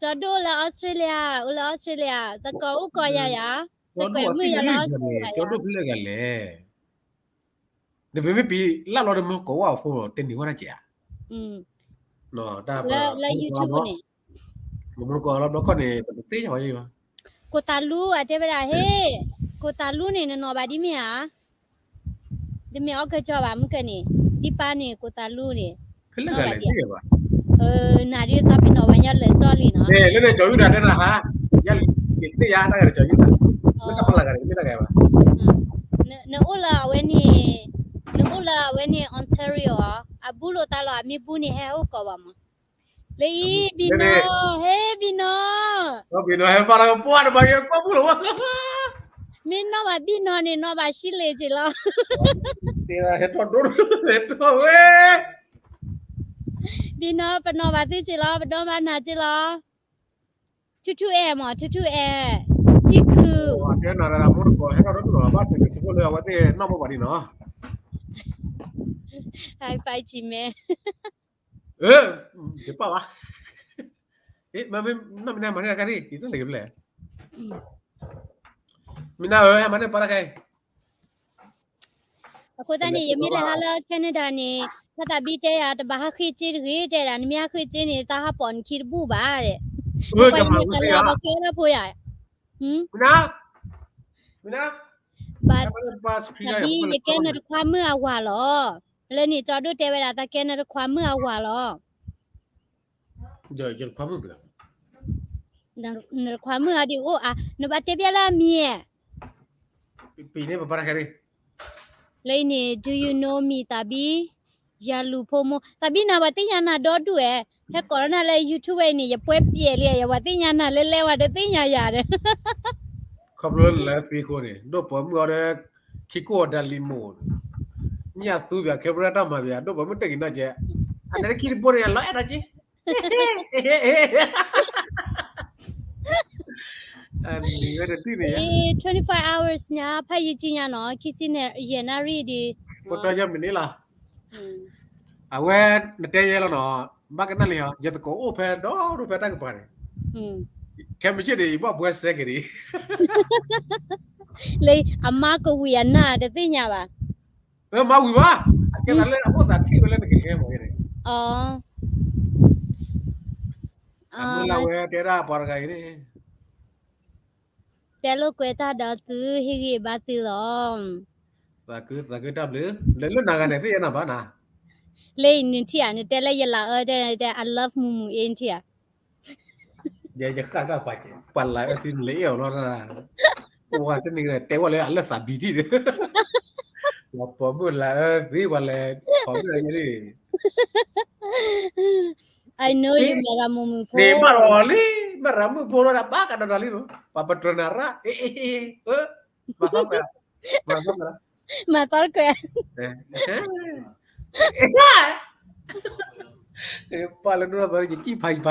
ကၠီဒိၣ်လၢ Australia, အိၣ်လၢ Australia, သကိးအိၣ်ကိးယၤယၤ, သကိးမုၣ်ယၤလၢ Australia ယၤ, ကၠီဒိၣ်ဖဲလဲၣ်ဂၤလဲၣ်, နမ့မ့ၢ်ပံလၢ်လီၤဒီးမူကီၢ်ဝဲအဖိတဲနံၤဝဲဒၣ်ကဲဧါ, လၢ YouTube န့ၣ်, မူကီၢ်လီၤဘျီခီန့ၣ် ပတသ့ၣ်ညါဝဲယၤဘၣ်, ကိၣ်သးလူအတဲဝဲဒၣ်ဟ့ၣ်, ကိၣ်သးလူန့ၣ် နနီၣ်ဘၣ်ဒ်မ့ၢ်ဧါ, တမ့ၢ်အီကူးကၠီဘၣ် မုၢ်ကၢန့ၣ်, ဒ်ပၢ်န့ၣ် ကိၣ်သးလူန့ၣ်, ဖဲလဲၣ်ဂၤလဲၣ်သ့ၣ်ဘၣ်, နၤဒ်သးပ့ၤနီၣ်ဝဲညီလၢာ်ကၠီလံနီၤ, လၢန့ၣ်ကၠီယူဒၤတဲနၤဟါ, ယၤလံ, ယသ့ၣ်ယၤတၢ်ဂၤဒီးကၠီယူဒၤ, လၢတၢ်ပလၢ်ဂၤန့ၣ် မ့ၢ်တၢ်ဂၤဘၣ်, နအိၣ်လၢအဝဲန့ၣ်, နအိၣ်လၢအဝဲန့ၣ် Ontario ဧါ, အဘူးလိာ်သးလီၤ အမ့ၢ်ဘူးန့ၣ် ဟဲအိၣ်ကိးဘၣ်မး, လၢအံၤ ဘံၣ်နီၣ်, ဟ့ၣ် ဘံၣ်နီၣ်, ဘံၣ်နီၣ်ဟဲပၢ်လၢပှၢ်တဘၣ်က့ၤကွၢ်ဘူးလီၤ, မ့ၢ်နီၣ်ဘၣ်ဘံၣ်နီၣ်န့ၣ် နီၣ်ဘၣ်ဆံးလ့ၤက့ၤလီၤ, ဟဲထီၣ်ဒိၣ်, ဟဲထီၣ်ဝဲ, ဘံၣ်နီၣ် ပနီၣ်ဘၣ်သုက့ၤလီၤ ပဒီမါနၤက့ၤလီၤ, ထူထူအဲၣ်မး ထူထူအဲၣ်, ထံခုၣ်, တဲနၤရၢမိၢ်တကိး ဟဲထီၣ်ဒိၣ်နီၤ ဘၣ်စ့ၢ်ကီးစ့ၢ်ကီးလၢအဝဲသ့ၣ်နီၣ်မိၢ်ပှၤဒ်နီၤ, high five ကံၤမဲ, ယပၢ်ဘၣ်, မ့ၢ်နီၢ်မ့ၢ်နၤမၤန့ၢ်တၢ်ခါန့ၣ် ယတၢ်လဲၤကဖျဲၣ်, မ့ၢ်နၤဧၢ ဟဲမၤန့ၢ်ပၢ်တၢ်ခါအံၤ အဃိသတးန့ၣ် ယမ့ၢ်လဲၤဟးလၢ Canada န့ၣ် ဖါသးဘံတဲယၤ တဘၣ်ဟးဃ့စ့တဂ့ၤ တဲဒၣ် နမ့ၢ်ဟးဃ့စ့န့ၣ် သးဟးပိာ်နခံတဘူၣ်ဘၣ် တဲ, ပှၤအံၤမ့ၢ်တၢ်လီၤ ပှၤကဲထီၣ်ဖိယၤ, သးဘံ ယကဲနတခွါမုၣ်အဝၤလီၤ, လၢန့ၣ် ကၠီဒိၣ်တဲဝဲဒၣ် သးကဲနတခွါမုၣ်အဝၤလီၤ. ယတခွါမုၣ်ဘၣ်, နခွါမုၣ်အီၤဒုးအိၣ်အါ, နဘၣ်တဲပျဲလၢအမံၤဧါ. ပံၤန့ၣ်ပပၢ်တၢ်ခဲရံၣ် လၢအံၤန့ၣ် do you know me သးဘံ, ယၤလူၤဖိမိၢ်, သးဘံနၤ ပှၤသ့ၣ်ညါနၤဒီဒူၣ်ဝဲ, ဟဲကိးနၤလၢ YouTube ဝဲအံၤန့ၣ် ယပွဲပျဲလံ, ယဝၤသ့ၣ်ညါနၤလဲလဲဝဲဒီးသ့ၣ်ညါယၤဒီး ခီဖျိလၢသံအဃိန့ၣ် ဒိၣ်ပိာ်မုၣ်အီၤဒီး ခံကိၢ်အီၤဒၣ်လံၤမိၢ်, ညၣ်သူပၠး camera တၢ်မၤပၠး ဒိၣ်ပိာ်မုၣ်တဂ့ၤနီၢ်ကဲ, အန့ၣ်တခံတဘိန့ၣ် လီၤအဲၣ်ဒိးက့ အနံၤဝဲတထံၣ်န့ၣ် twenty-four hours ညါ ဖးယံာ်ကံညါနီၤ ခံဆံယဲၢ်နၣ်ရံၣ်ဒံး ဖိတီယဲၢ်မံးနံးလီၤ. အဝဲနတဲယဲလီၤနီၤ, ဘၣ်ကနၣ်လံဟီ ယသကိးအိၣ်ဖဲဒီဒိၣ်ဖဲတၢ်ကပၤန့ၣ်, ခဲမုၢ်ဆ့ၣ်န့ၣ် ယဘၣ်ဘှဲစဲက့ၤဒံး လၢအမါကဝံၤအနၢ်တသ့ၣ်ညါဘၣ်. မၤဝံၤဘၣ်, အကဲသးလၢအအိၣ်သးထံၣ်ဝဲလၢနကလဲၤမၤန့ၣ်, အမုၢ်လၢ်ဝဲတဲဒၣ်ပှၤတဂၤအံၤန့ၣ် တဲလိာ်ကွဲတၢ်ဒီးသု ဟ့ၣ်ဂံၢ်ဘါသုလီၤ. သးခု သးခုတၢ်ဘျုး, လဲၤလၢနၤဂၤန့ၣ် သ့ၣ်ညါနၤဘၣ်နၤ, လၢအံၤနထံၣ်ဧါ, နတဲလၢယလၤအၢတဲတဲ I love မူမူအ့နထံၣ်ဧါ. ယဃၣ်တၢ်ပှၤကဲ ပှၤလၤအၢသံနလၢအဲၣ်အီၤလီၤ, ပှၤတနံၤတဲဝဲလၢအလၢသးဘံထံၣ်ဒီး ပှၤပိာ်မုၣ်လၤအၢသံ ပှၤလဲၤခီမုၣ်အံၤန့ၣ် I know you မ့ၢ်ရၤမူမူဖိ, န့ၣ်ဘၣ်လီၤလံ, မ့ၢ်ရၤမုၣ်ဖိလီၤဒၣ် ဘၣ်ကဒီးတၢ်လံနီၤ, ပှၤပတြၢၤနၤရၣ်, မၤသီကွဲး, မၤသီကွဲး, ပှၤလၢနအိၣ်သီယကံၣ်ဖးယံၤဖးယီၤ, ပှၤသးပှၢ်ဆဲးလီၤသး ပှၤမၤတဘၣ်ဒီး ဘၣ်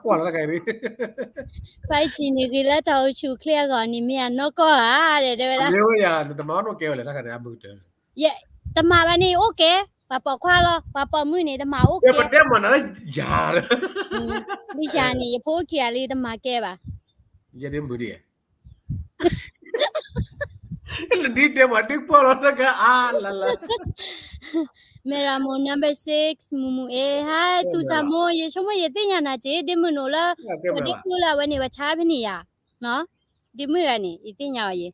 ကွၢ်လီၤတၢ်ဂၤအံၤ, ဖးယံာ်ကံန့ၣ် ဂ့ၤလၢတၢ်အိၣ်ဆူၣ်အိၣ်ချ့အဂီၢ်န့ၣ် မ့ၢ်အနီၢ်ကီၢ်ဧါ, တဲဝဲဒၣ်, မ့ၢ်ဝဲယၤ နတမၤအိၣ်ကဲဝဲလဲၣ် တၢ်ဂၤန့ၣ် အမုၢ်ကတၢၢ် တမၤဘၣ်န့ၣ် အိၣ်ကဲ, ပှၤပိာ်ခွါလီၤ, ပှၤပိာ်မုၣ်န့ၣ် တမၤအိၣ်ကဲ, ပတဲမၤနၤလၢယၤ, လၢယၤန့ၣ် ယဖိအိၣ်ခံဂၤလံ တမၤကဲဘၣ်, ယဒ်မုၢ်ဒံး, လၢဒ်တဲမၤဒ်ကွၢ်လီၤတၢ်ဂၤအါလၢ်လၢ်, မ့ၢ်ရၤမိၢ် number six မူမူအ့, hi သူၣ်စၢ်မိၢ် ယဆိကမိၣ်ယသ့ၣ်ညါနၤက့ၤ ဒ့မုၣ်နအိၣ်လၢ ပှၤဒ့ဃုလၢအဝဲန့ၣ် ပှၤဆါဖဲန့ၣ်ယၤ, ဒ့မုၣ်ဂၤန့ၣ် ယသ့ၣ်ညါအီၤယဲ,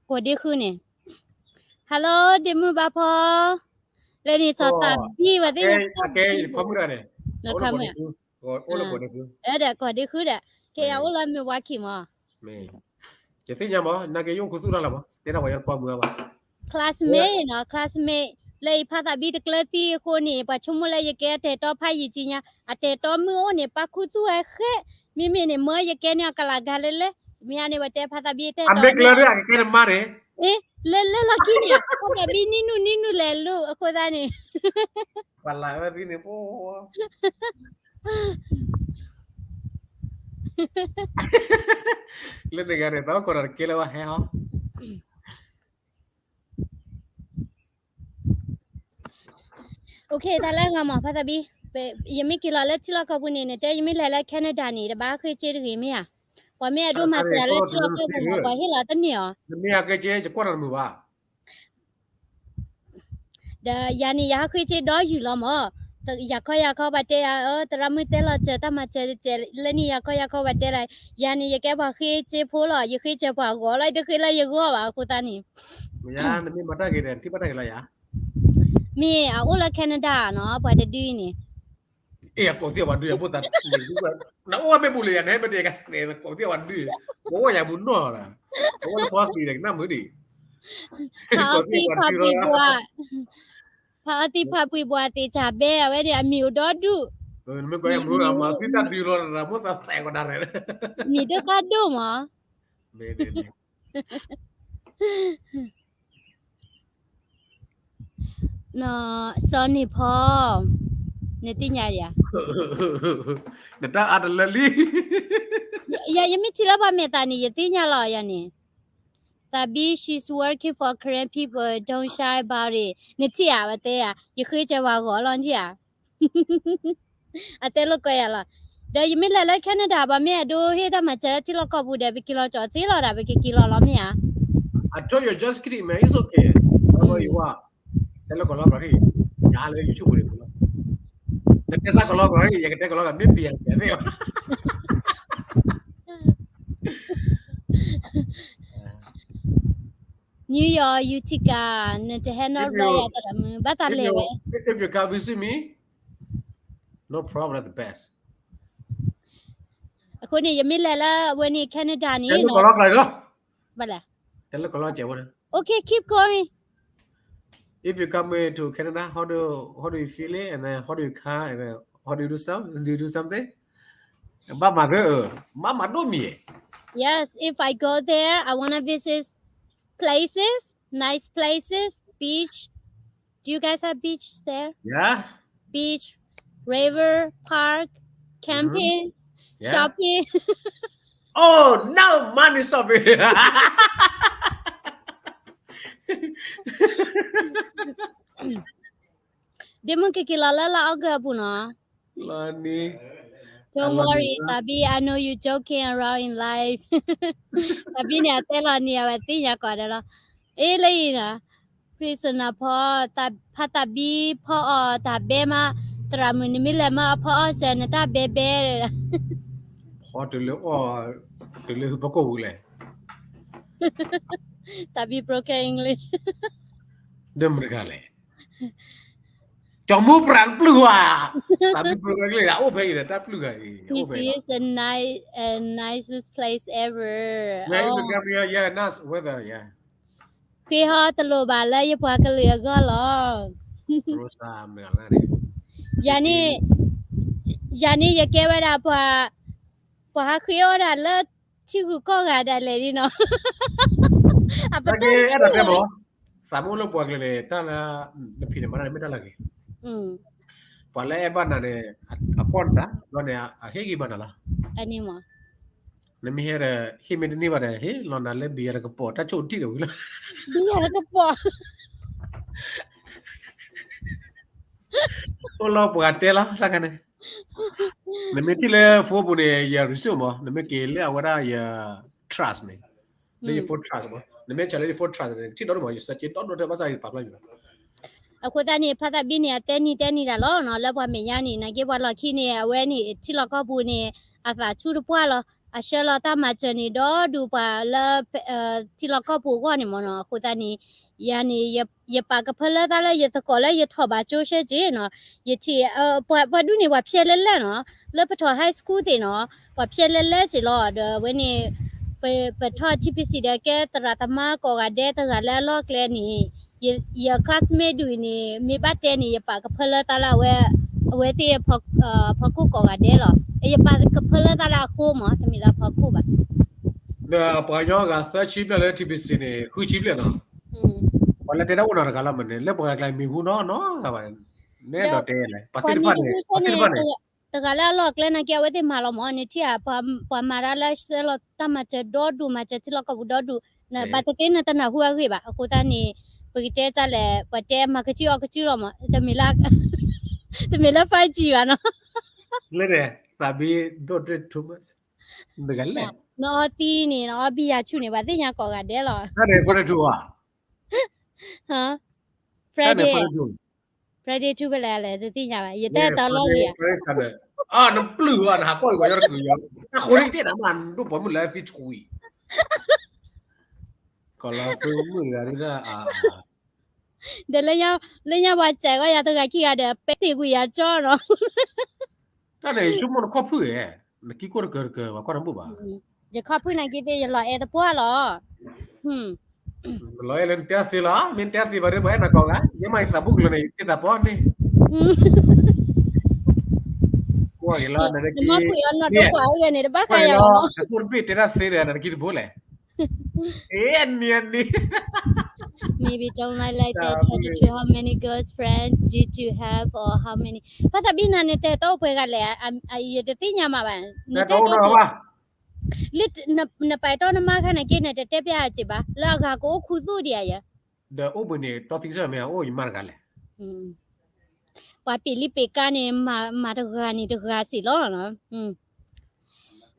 ပှၤဒ့ဃုန့ၣ်, hello ဒ့မုၣ်ဘၣ်ဖီ, လၢန့ၣ် စီၤသးဘံဝဲသ့ၣ်ညါ, အိၣ်လၢကိးဒ့ဃုဒီး ကဲယၤအိၣ်လၢမ့ၢ်ဝါခံမး, ယသ့ၣ်ညါမး နာ်က့ ယအိၣ်ခူသူၣ်တၢ်လီၤမး တဲဒၣ်ပှၤယပိာ်မုၣ်အါဘၣ်, classmate နီၤ classmate လၢအံၤဖးသးဘံတကျၢၤသံအဃိန့ၣ် ပှၤဆိကမိၣ်လၢယကဲအတဲာ်တီဖးယံာ်ကံညါ အတဲာ်တီမုၢ်အိၣ်န့ၣ် ပၢ်ခူသူၣ်ဝဲဃဲ, မ့မ့ၢ်န့ၣ် မၢယကဲန့ၢ်အကလးဂၤလဲၢ်လဲၢ်, မ့ၢ်အန့ၣ် ပှၤတဲဖးသးဘံတဲာ်တီမုၢ်, အမ့ၢ်ကျၢၤဒ်အကကဲနမါန့ၣ်, လၢလၢလီၢ်ခံန့ၣ် ဖးသးဘံနံၣ်နုၢ်နံၣ်နုၢ်လဲၤလိာ်အဃိသတးန့ၣ် ပှၤလၤအၢသံန့ၣ် ပှၤ လၢတဂၤန့ၣ် သးအိၣ်ခိးဒီးတကဲလၢၤဘၣ်ဟဲဟီ OK တၢ်လၢအဂၤမး ဖးသးဘံ, ယမ့ၢ်က့ၤလီၤလၢထံလီၢ်ကီၢ်ပူၤန့ၣ် နတဲယမ့ၢ်လဲၤလၢ Canada န့ၣ် တဘၣ်ဃ့စ့တဂ့ၤမ့ၢ်ဧါ, ပှၤမ့ၢ်အဲၣ်ဒိးမၤစၢၤလၢထံလီၢ်ကီၢ်ပူၤမး ပှၤဟ့ၣ်လီၤတန့ၢ်အီၤ, နမ့ၢ်ဟးဃ့စ့ ယကွၢ်တၢ်တမုာ်ဘၣ် ဒီးယၤန့ၣ် ယဟးဃ့စ့ဒီးယုၢ်လီၤမး, ယၤခီယၤခီပှၤတဲယၤ သရၣ်မုၣ်တဲလီၤစၢၤတၢ်မၤစၢၤတစဲးလၢန့ၣ် ယၤခီယၤခီပှၤတဲလီၤ, ယၤန့ၣ် ယကဲပှၤဃ့စ့ဖိလီၤ, ယဃ့စ့ပှၤဂီၤလီၤ, ယတဃ့လၢယဂီၢ်ဘၣ်အဃိသတးန့ၣ်, မ့ၢ်အအိၣ်လၢ Canada နီၤ ပှၤတဒုအံၤန့ၣ် အဲ အကိးသ့ၣ်ပှၤဒုး အဘိသးန့ၣ် နအိၣ်ဝဲမ့ၢ်ဘူးလၢယၤန့ၣ် မ့ၢ်တကသဲး ကိးသ့ၣ်ပှၤဒုး ပအိၣ်ယၤဘူးနီၢ်လီၤ, ပအိၣ်လၢဖီသံးဒီးကနၣ်မုာ်ဒံး ဖးအီသံးဖးပှံၤဘှါ, ဖးအီသံးဖးပှံၤဘှါသ့ၣ်ဆၣ်ဘဲအဝဲန့ၣ် အမံၤအိၣ်ဒီဒူၣ်, မ့ၢ်ကွၢ်မုာ်အမၤသံတၢ်ဒုးလီၤ တရၤမိၣ်သးသဲးကဒါရဲၣ်, မံၤဒိၣ်သၣ်ဒိၣ်မး စီၤန့ၢ်ဖီ, နသ့ၣ်ညါယၤ, နတၢ်အါတလၢလံ, ယၤ ယမ့ၢ်ထံၣ်လၢပှၤမဲာ်သးန့ၣ် ယသ့ၣ်ညါလီၤယၤန့ၣ်, သးဘံ she's working for Karen people, don't shy about it နထံၣ်ဧါ ပှၤတဲဧါ, ယဃ့စၢၤပှၤဂီၤလီၤထံၣ်ဧါ အတဲလိာ်ကွဲယၤလီၤ, ဒီးယမ့ၢ်လဲၤလၢ Canada ပှၤမ့ၢ်အဲၣ်ဒိးဟ့ၣ်တၢ်မၤစၢၤလၢထံလီၢ်ကီၢ်ပူၤဒီး ပက့ၤလီၤကၠီၤသ့လီၤဒီး ပကက့ၤလီၤလီၤမ့ၢ်ဧါ, I told you just kidding man, it's okay, wherever you are, တဲလၢကီၢ်လီၤကီၢ်ဟံၣ်, ယဟးလၢ YouTube ပူၤန့ၣ် နတဲစ့ၢ်ကီးလီၤကီၢ်ဟံၣ် ယကတဲကီၢ်လီၤကီၢ် မ့ၢ်ပံၤယၤတကဲသ့ၣ်ဘၣ် New York, Utica, နတဟဲနီၣ်ရၢယၤတရၣ်မုာ် ဘၣ်သးလဲၤဝဲ, if you, if you come visit me, No problem, that's the best. အဃိန့ၣ် ယမ့ၢ်လဲၤလၢအဝဲန့ၣ် Canada န့ၣ် တဲလၢကီၢ်လီၤကျါလီၤ. ဘၣ်လဲၣ်. တဲလၢကီၢ်လီၤကျါဝဲန့ၣ်. Okay, keep going. If you come to Canada, how do how do you feel it? And then how do you come? And then how do you do some? Do you do something? ဘၣ်မၤသ့, ဘၣ်မၤဒိၣ်မံၤ. Yes, if I go there, I wanna visit places, nice places, beach. Do you guys have beaches there? Yeah. Beach, river, park, camping, shopping. Oh, no money shopping. ဒ့မုၣ်ကက့ၤလီၤလၢလါအီကူးအပူၤနီၤ. လီၤန့ၣ်. Don't worry, တၢ်ဘံၣ်, I know you joking around in life. တၢ်ဘံၣ်န့ၣ် အတဲလီၤန့ၣ် အဝဲသ့ၣ်ညါကိးဂၤဒဲးလီၤ. အ့ လၢအံၤနီၤ, prisoner ဖီ, ဖါတၢ်ဘံၣ်ဖီအီၣ်တၢ်ဘဲမး, သရၣ်မုၣ်နမ့ၢ်လဲၤမၢအဖီအီၣ်စဲး နတၢ်ဘဲဘဲ. ဖီတုၤလၢအီၣ်, တုၤလၢဟူဖီခိၣ်ပူၤလဲၣ်. တၢ်ဘံၣ် broken English. ဒ်မတၤတဂၤလဲၣ်. ကၠီမူပြၢ်ပျုၢ်ဧါ. တၢ်ဘံၣ် broken English အိၣ်ဖဲအံၤဒီးတၢ်ပျုၢ်ဂၤအံၤ. This is a nice, a nicest place ever. Yeah, it's a Gambia, yeah, nice weather, yeah. ဃ့ဟီတလိၣ်ဘၣ်လၢယပှၤကလုာ်အဂီၢ်လီၤ. ယၤန့ၣ်, ယၤန့ၣ်ယကဲဝဲဒၣ်ပှၤ, ပှၤဟးဃ့အီၣ်ဒၣ်လၢထံဂုၤကီၢ်ဂၤဒၣ်လဲာ်န့ၣ်နီၤ. အပတီၢ်အဲၣ်ဒိးတဲမး, သးမ့ၢ်အိၣ်လၢပှၤကလုာ်န့ၣ် တၢ်လၢနဖံးန့ၣ်မၤတၢ်န့ၣ်မ့ၢ်တၢ်လၢအဂ့ၤ. ပှၤလၢအဲၣ်ဘၣ်နၤန့ၣ် အကွၢ်နတၢ်, ဘျီန့ၣ် အဟ့ၣ်ဂံၢ်ဘါနၤလီၤ. နမ့ၢ်ဟဲဒီး ဟ့ၣ်မ့ၢ်တန့ၢ်ဘၣ်ဒီး ဟ့ၣ်လီၤနၤလၢဘံယၤတကပီၤ တၢ်ဆိၣ်တံၢ်ဒီးဝံၤလီၤ. ဘံယၤတကပီၤ. အိၣ်လီၤပှၤတဲလီၤ တၢ်ခါန့ၣ်. နမ့ၢ်ထံၣ်လၢ phone ပူၤန့ၣ် ယ resume မး, နမ့ၢ်က့ၤလၢအဝဲဒၣ်ယ trust န့ၣ်, လၢယ phone trust မး, နမ့ၢ်ဆဲးလၢယ phone trust န့ၣ် ထံၣ်ဒီဒိၣ်မး, ယစဲးက့ၤဒီဒိၣ်ထဲဘၣ်ဆၣ်ယပာ်ဖျါယၤ. အဃိသတးန့ၣ် ဖါသးဘံၣ်န့ၣ် အတဲနံၤတဲနံၤဒၣ်လီၤနီၤ, လၢပှၤမဲာ်ညါန့ၣ် နာ်က့ပှၤလီၢ်ခံန့ၣ် အဝဲန့ၣ် ထံလီၢ်ကီၢ်ပူၤန့ၣ် အသးဆူၣ်တပှၢ်လီၤ. အဆှၢလီၤတၢ်မၤစၢၤန့ၣ် ဒီဒူၣ်ပှၤလၢ ထံလီၢ်ကီၢ်ပူၤအဂီၢ်န့ၣ်မးနီၤ. အဃိသတးန့ၣ် ယၤန့ၣ် ယပာ်ကဖၢလၢသးလၢယသကိးလၢယထီၣ်ဘၣ်ကၠိရှဲက့ၤနီၤ, ယထံၣ် ပှၤဒူၣ်န့ၣ် ပှၤဖျဲးလဲလဲနီၤ, လၢပထီၣ် high school သ့ၣ်နီၤ, ပှၤဖျဲးလဲလဲစ့ၢ်လီၤ. ဒီးအဝဲန့ၣ် ပထီၣ် T P C ဒီးကဲသရၣ်သမါကိးဂၤဒဲး တဂၤလၢအလီၢ်ကျဲန့ၣ်, ယ classmate ဒူၣ်အံၤန့ၣ် မ့ၢ်ဘၣ်တဲန့ၣ် ယပာ်ကဖၢလၢသးလၢအဝဲ, အဝဲသ့ၣ် ဖီခိၣ်ကိးဂၤဒဲးလီၤ. ယပာ်ကဖၢလၢသးလၢအဃိမး, တမ့ၢ်လၢအဖီခိၣ်ဘၣ်. ဒီးပှၤကညီဂၤသၢဆံဘျဲၣ်လၢ T P C န့ၣ် ဃုဆံဘျဲၣ်နီၤ, ပှၤလၢတဲတၢ်အိၣ်နီတဂၤလီၤမးန့ၣ်, လၢပှၤဂၤကျါမ့ၢ်ဟူနီၢ်နီၢ်ဂၤဘၣ်, နဲဒိးတဲလဲၣ်, ပှၤသ့ၣ်တဖၣ်န့ၣ်, ပှၤသ့ၣ်တဖၣ်န့ၣ် တဂၤလၢအလီၢ်ကျဲနာ်က့ အဝဲသ့ၣ်မၤလီၤမး, နထံၣ်ဧါ, ပှၤမၤတၢ်လၢဆှၢလီၤတၢ်မၤစၢၤဒီဒူၣ် မၤစၢၤထံလီၢ်ကီၢ်ပူၤဒီဒူၣ်, ဘၣ်သ့ၣ်သ့ၣ်နတနၢ်ဟူအဂ့ၢ်ဘၣ်. အဃိသတးန့ၣ် ပကတဲတၢ်လဲၣ်, ပှၤတဲမၤကစုအီၣ်ကစုလီၤမး, တမ့ၢ်လၢ five G ဘၣ်နီၤ. လၢန့ၣ် သးဘံၣ်ဒိၣ်ဒွဲၣ် too much, တဂၤလဲၣ်, နအီသံန့ၣ် နအီဘံယၤဆူၣ်န့ၣ် ပှၤသ့ၣ်ညါကိးဂၤဒဲးလီၤ. တၢ်န့ၣ် forty-two ဧါ. Friday, Friday two ဖဲလဲၣ်လဲၣ် တသ့ၣ်ညါဘၣ်, ယတဲတၢ်လီၢ်လံဧါ. နပျုၢ်ဘၣ် နဟးကွၢ်က့ၤပှၤညီတကုၤယီ, အဃိန့ၣ်ကတဲနၤမး နဒိၣ်ပိာ်မုၣ်လၢသံထွံ, ကီၢ်လီၤ Facebook မုၣ်တဂၤဒ်, ဒီးလၢညါပှၤစဲးဂီၢ်ယၤတဂၤခံဂၤဒီး ပဲတ့ၢ်ကွံာ်ယၤကၠီနီၤ. တၢ်န့ၣ် ယဆိကမိၣ်နခီၣ်ဖုၣ်ဧါ, နကံၢ်ကိၣ်တကၢၤတကၢၤ ပှၤကွၢ်တဘူၣ်ဘၣ်. ယခီၣ်ဖုၣ်နာ်က့သ့ၣ် ယလီၤအဲၣ်သပှၢ်လီၤ. လီၤအဲၣ်လၢနတဲသ့လီၤ, မ့ၢ်နတဲသ့ဘၣ်ဒီး ပှၤအဲၣ်နၤကိးဂၤ, ယဲမးယသးဘူးကလၢၤန့ၣ် ယတဲသးပီန့ၣ်. ကွၢ်က့ၤလီၤ နမၤကွံာ်အီၤနီၢ်ဒိကွၢ်အဂ့ၢ်န့ၣ် တဘၣ်ဃးယၤလီၤ. နကိၣ်တဘ့ၣ်တဲတၢ်သ့ဒီး နကံၢ်တဘိလဲၣ်. အ့ၣ် နံၤနံၤ Maybe don't lie like that. Tell the truth. How many girlfriend did you have or how many? ဖါသးဘံၣ်နၤန့ၣ် တဲတအိၣ်ပှဲၤဂၤလဲၣ်, ယတသ့ၣ်ညါမးဘၣ်. နတဲတအိၣ်ဘၣ်. လၢ နပာ်တီနမါခါန့ၣ်က့ နတတဲပျၢ်အစ့ၢ်ဘၣ် လၢအဂၤကအိၣ်ခူသူၣ်ဒံးဧါယဲ. ဒီးအိၣ်ဘှံးန့ၣ် တီသံကစၢၢ်မ့ၢ်အအိၣ်ယမါတဂၤလဲၣ်. ပှၤပ့ၤလံပ့ၤကါန့ၣ် မၤတဂၤန့ၣ်တဂၤစ့ၢ်လီၤ.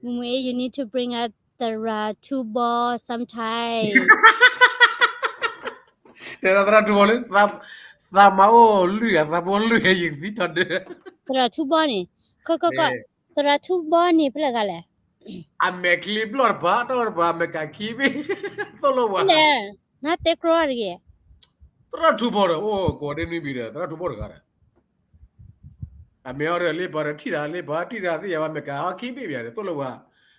မ့ၢ် you need to bring a သရၣ်ထူဘီ sometime. တဲဒၣ်သရၣ်ထူဘီလၢ သးမၤအိၣ်လွံၢ်ဂၤ သးမၤအိၣ်လွံၢ်ဂၤ ယကသံထီၣ်ဒၢ. သရၣ်ထူဘီန့ၣ် ခီခီခီ သရၣ်ထူဘီန့ၣ် ဖဲလဲၣ်ဂၤလဲၣ်. အမဲာ်ချံဘျီၣ်တပၤ တီၢ်တပၤ အမဲာ်ကၣ်ခံဘ့ၣ် သိၣ်လိဝဲ. နတဲကြီတဂ့ၤ. သရၣ်ထူဘီဒီး အိၣ်ကိးဒ့နွံဘံဒီး သရၣ်ထူဘီတဂၤဒီး အမ့ၢ်အီၤရၢၢ်လံ ပှၤရၢၢ်ထံၣ်တၢ်လံ ပှၤထံၣ်တၢ်သ့ၣ်ယၤဝဲ မ့ၢ်ကဟီခံဘ့ၣ်ဘၣ်န့ၣ် သိၣ်လိဝဲ,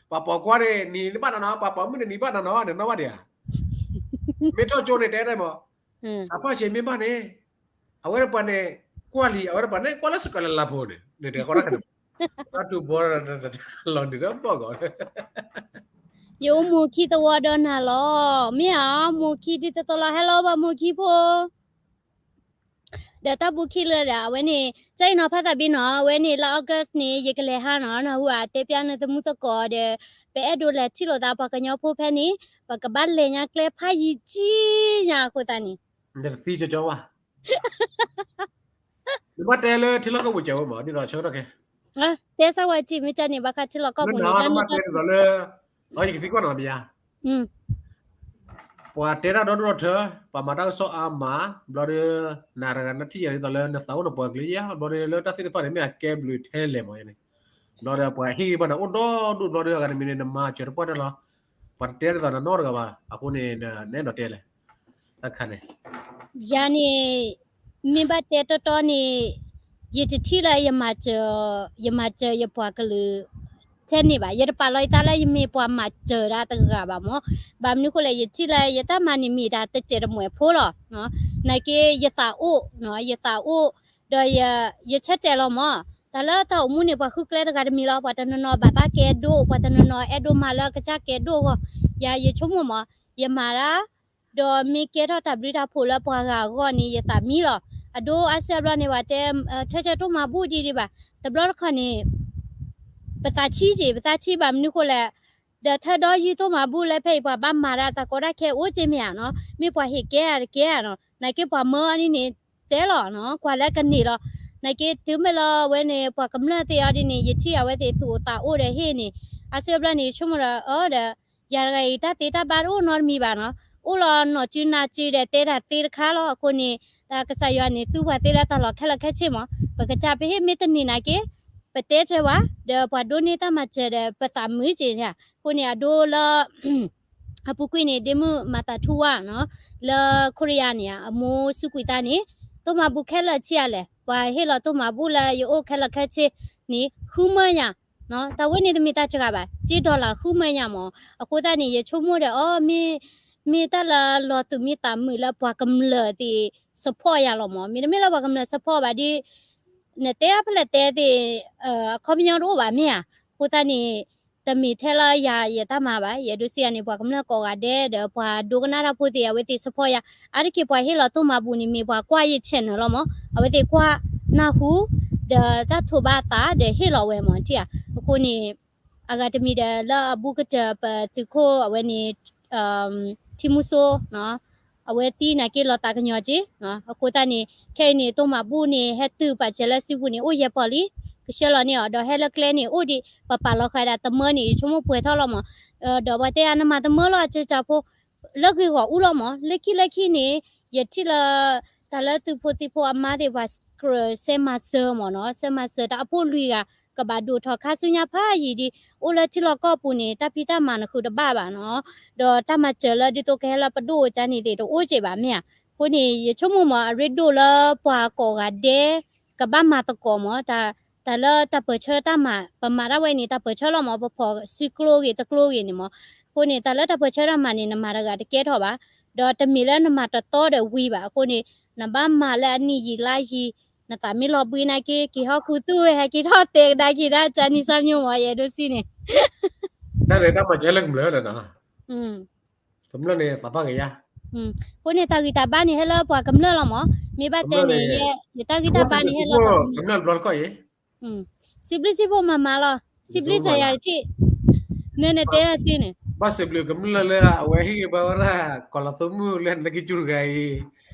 ပှၤပိာ်ခွါန့ၣ် နံၤနဘၣ်တၢ်နီၤ ပှၤပိာ်မုၣ်န့ၣ် နံၤဘၣ်တၢ်နီၤ နနီၣ်ဘၣ်ဒံးဧါ, မ့ၢ်ထီၣ်ကၠိန့ၣ်တဲတၢ်မး, စးဖီၣ်ဆံးမ့ၢ်ဘၣ်န့ၣ်, အဝဲတပှၤန့ၣ် ကွၢ်လံ အဝဲတပှၤန့ၣ် ကွၢ်လၢစကီးလၢလၢဖိန့ၣ် နတၢ်ဃီတၢ်ခါန့ၣ်, တၢ်တူၢ်ဘီ လီၤနံၤဒီးဘီၣ်ကီး ယအိၣ်မိၢ်ခံသဝီဒီးနၤလီၤ, မ့ၢ်ဧါ, မိၢ်ခံဒ်သိးသိးလီၤ ဟဲလီၤဘၣ်မိၢ်ခံဖိ, ဒီးတၢ်ဘူးခံလၢာ်ဒီး အဝဲန့ၣ် ကၢ်အံၤနီၤဖးသးဘံနီၤ အဝဲန့ၣ်လၢ August န့ၣ် ယကလဲၤဟးနီၤ နၢ်ဟူဧါ တဲပျါနသမူသကိးဒီး ပအဲၣ်ဒိးလဲၤထံၣ်လိာ်သးပှၤကညီဖိဖဲန့ၣ် ပကဘၣ်လဲၤညါကျဲဖးယံၤကံညါအဃိသတးန့ၣ် နဘၣ်တဲလၢထံလီၢ်ကီၢ်ပူၤစဲးဝဲမး ဒ်သိးဆၢကတီၢ်ခဲ တဲစၢ်ဝဲစံး မ့ၢ်ကန့ၣ် ဘၣ်ဃးထံလီၢ်ကီၢ်ပူၤန့ၣ် လၢနဘၣ်တဲဒ်သိးလၢ အယကသံကွၢ်နီၤမ့ၢ်ဧါ, ပှၤတဲတၢ်ဒီဒိၣ်ဒီထၢ ပှၤမၤတၢ်ကစီၣ်အါမး ဘျီဒီး နၤတဂၤနထံၣ်ယၤဒ်သိးလၢနသးအိၣ်နပှၤကလုာ်ယါ ဘျီဒီးလၢတၢ်သ့ၣ်တဖၣ်န့ၣ် မ့ၢ်အကဲဘျုးထဲလဲၣ်မးန့ၣ်, ဘျီဒီးပှၤဟ့ၣ်ဂံၢ်ဘၣ်နၤအိၣ်ဒီဒူၣ် ဘျီဒီးအဂၤတမံၤန့ၣ် နမၤစၢၤတပှၢ်တၢၢ်လီၤ, ပှၤတတဲဒ်သိးနနီတဂၤဘၣ် အဃိန့ၣ် နအဲၣ်ဒိးတဲလဲၣ် တၢ်ခါန့ၣ် ယၤန့ၣ် မ့ၢ်ဘၣ်တဲတီတီန့ၣ် ယတထံၣ်လၢ ယမၤစၢၤယပှၤကလုာ် ထဲန့ၣ်ဘၣ်, ယတပာ်လီၤယသးလၢယမ့ၢ်ပှၤမၤစၢၤဒၣ်တဂၤဘၣ်မး, ဘၣ်မနုၤဃိလဲၣ် ယထံၣ်လၢယတၢ်မၤန့ၣ်မ့ၢ်တၢ်တစဲးတမှဲးဖိလီၤ, နာ်က့ ယသးအိၣ် ယသးအိၣ် ဒီး ယဆၢတဲာ်လီၤမး, တၢ်လၢတၢ်အိၣ်မူန့ၣ် ပှၤဃုကျဲတဂၤတမံၤလီၤ, ပှၤတနီၤနီၤဘၣ်သးကဲဒိၣ် ပှၤတနီၤနီၤအဲၣ်ဒိးမၤလၢကစၢ်ကဲဒိၣ်အဂီၢ်, ယၤယဆိကမိၣ်မး, ယမၤဒၣ် ဒီးမ့ၢ်ကဲထီၣ်တၢ်ဘျုးတၢ်ဖှိၣ်လၢပှၤဂၤအဂီၢ်န့ၣ် ယသးမံလီၤ, အဒိအါစုအါဘျီန့ၣ် ပှၤတဲ ထၢဆၢတိၢ်မၤဘူၣ်ဒံးဒံးဘၣ်, တဘျီတခီၣ်န့ၣ် ပသးဆံးက့ၤ ပသးဆံးဘၣ်မနုၤဃိလဲၣ်, ဒီးထၢဒီးယုၢ်တိၢ်မၤဘူၣ်လၢဖဲအံၤ ပှၤဘၣ်မၤဒၣ်တၢ်ကီတၢ်ခဲအိၣ်က့ၤမ့ၢ်ဧါနီၤ, မ့ၢ်ပှၤဟ့ၣ်ကဲဧါတကဲဧါနီၤ, နာ်က့ပှၤမၢအီၤဒ်န့ၣ် တဲလီၤနီၤ, ကွၢ်လၢကန့ၢ်လီၤ, နာ်က့တုၤမ့ၢ်လီၤဝဲန့ၣ် ပှၤကမျၢၢ်သ့ၣ်အီၤဒ်န့ၣ် ယထံၣ်အဝဲသ့ၣ်သူၣ်အိၣ်သးအိၣ်ဒီးဟ့ၣ်န့ၣ်, အါစုအါဘျီန့ၣ် ယဆိကမိၣ်ဒီး အၢဒီး ယၤတဂၤအံၤ တၢ်သ့တၢ်ဘၣ်တအိၣ်နီတမံၤဘၣ်နီၤ, အိၣ်လီၤနီၢ်စုနၢ်စုဒီးတဲတၢ်သ့တခါလီၤ, အဃိန့ၣ် တၢ်ကစၢ်ယွၤန့ၣ် သူပှၤသ့လၢတၢ်လီၢ်ခဲလၢာ်ခဲဆ့မး, ပကစၢ်ပဟ့ၣ်မ့ၢ်တန့ၢ်နာ်က့ ပတဲစၢၤဝဲ, ဒီးပှၤဒိးန့ၢ်တၢ်မၤစၢၤဒီး ပသးမုာ်က့ၤ, အဃိန့ၣ် အဒိလၢ အပူၤကွံာ်န့ၣ် ဒ့မုၣ်မၤသးထူဝါနီၤ, လၢခိရံယါန့ၣ် အမိၢ်စူးကွံာ်တၢ်န့ၣ် တိၢ်မၤဘူၣ်ခဲလၢာ်ဆံးအါလဲၣ်, ပှၤဟ့ၣ်လီၤတိၢ်မၤဘူၣ်လၢယအိၣ်ခဲလၢာ်ခဲဆ့န့ၣ် ဃုမၢညါ, တၢ်ဝဲန့ၣ်တမ့ၢ်တၢ်စှၤဘၣ်, က့ဒီလၣ်ဃုမၢညါမး, အဃိသတးန့ၣ် ယဆိကမိၣ်ဒီး အီ မ့ၢ်တၢ်လၢလီၤသူၣ်မံသးမုာ်လၢပှၤကမျၢၢ်သ့ၣ် support ယၤလီၤမး, မ့တမ့ၢ်လၢပှၤကမျၢၢ် support ဘၣ်ဒီး နတဲအဖဲလဲၣ်တဲသ့ၣ် အခီပညီတအိၣ်ဘၣ်မ့ၢ်ဧါ, အဃိသတးန့ၣ် တမ့ၢ်ထဲလၢယၤယတၢ်မၤဘၣ်, ယအဲၣ်ဒိးစံးယၤန့ၣ် ပှၤကမျၢၢ်ကိးဂၤဒဲး ဒီးပှၤဒိကနၣ်တၢ်ဖိသ့ၣ် အဝဲသ့ၣ် support ယၤ, အါတက့ၢ်ပှၤဟ့ၣ်လီၤတိၢ်မၤဘူၣ်န့ၣ် မ့ၢ်ပှၤကွၢ်ယ channel လီၤမး, အဝဲသ့ၣ်ကွၢ်နၢ်ဟူ ဒီးတၢ်ထိးဘၣ်သးဒီးဟ့ၣ်လီၤဝဲမး ထံၣ်ဧါ, အဃိန့ၣ် အဂၤတမံၤဒီးလၢအဘူးကတၢၢ်ပသုးခိၣ်အဝဲန့ၣ် ထံမူစိ အဝဲသံနာ်က့လီၤသးကညီၤက့ၤ, အဃိသတးန့ၣ် ခဲအံၤန့ၣ် တိၢ်မၤဘူၣ်န့ၣ် ဟဲတုၤပာ်စၢၤလၢစုပူၤန့ၣ် အိၣ်ယဲၢ်ပီၢ်လံ, ကဆှၢလီၤန့ၢ်အီၤ ဒီးဟဲလၢကျဲန့ၣ် အိၣ်ဒံး ပပာ်လီၤဃာ်ဒၣ်တမၢန့ၣ် ယဆိကမိၣ်ပှဲၤထီၣ်လီၤမး, ဒီးပှၤတဲအါနမၤတမၢလီၤ ကၢ်ကၢ်ဖိ လၢဂ့ၢ်ဂီၢ်အူလီၤမး, လၢခံလၢခံန့ၣ် ယထံၣ်လၢ တၢ်လၢသုးဖိသံၣ်ဖိအမါသ့ၣ် ပှၤကြၢးစဲးမၤစၢၤမးနီၤ, စဲးမၤစၢၤတၢ်အဖိလွံၢ်ဂၤ ကဘၣ်ဒိၣ်ထီၣ်ခါဆူညါဖးယံာ်ဒံး, အိၣ်လၢထံလီၢ်ကီၢ်ပူၤန့ၣ် တၢ်ဖံးတၢ်မၤနဃုတဘၣ်ဘၣ်နီၤ, ဒီးတၢ်မၤစၢၤလၢဒ်သိးကဟဲလၢပဒိၣ်အကါန့ၣ်သ့ၣ် တအိၣ်က့ၤဘၣ်မ့ၢ်ဧါ, အဃိန့ၣ် ယဆိကမိၣ်မး အရ့ဒိၣ်လၢပှၤကိးဂၤဒဲး ကဘၣ်မၤသကိးမး, တၢ်လၢတၢ်ပၢၢ်ဆၢတၢ်မၤ ပမၤတၢ်ဝဲန့ၣ် တၢ်ပၢၢ်ဆၢလီၤမး, ပဖီၣ်စုကျိဂ့ၤတကျိဂ့ၤန့ၣ်မး, အဃိန့ၣ် တၢ်လၢတၢ်ပၢၢ်ဆၢတၢ်မၤန့ၣ် နမၤတဂၤတကဲထီၣ်ဘၣ်, ဒီးတမ့ၢ်လၢနမၤတသီဒီးဝံၤဘၣ်, အဃိန့ၣ် နဘၣ်မၤလၢအနံၣ်ယံာ်လါယံာ်, နသးမ့ၢ်လီၤဘှံးနာ်က့ က့ၤဟီၣ်ခူသူၣ်ဝဲ ဟဲက့ၤထီၣ်တဲကဒါက့ၤတၢ်ကၢ်နံၣ်စၢ်မညိၣ်မး ယအဲၣ်ဒိးစံးန့ၣ် တၢ်ရဲၣ်တၢ်မၤစၢၤလၢကမျၢၢ်လီၤနီၤ, ကမျၢၢ်န့ၣ်သးပှၢ်က့ၤယါ, အဃိန့ၣ် တၢ်ဂံၢ်တၢ်ဘါန့ၣ်ဟဲလၢပှၤကမျၢၢ်လီၤမး, မ့ၢ်ဘၣ်တဲန့ၣ် ယတၢ်ဂံၢ်တၢ်ဘါန့ၣ်ဟဲလၢပှၤကမျၢၢ်လီၤ, စံးဘျုးစံးဖှိၣ်မၤမၤလီၤ, စံးဘျုးစၢ်ယွၤတထံၣ်, နနတဲတၢ်သ့န့ၣ် ဘၣ်စံးဘျုးကမျၢၢ်လၢအဝဲဟ့ၣ်ဂံၢ်ဘါဝဲဒၣ် ကီၤလီၤသိမုၣ်လၢနကစူၢ်တဂၤအံၤ,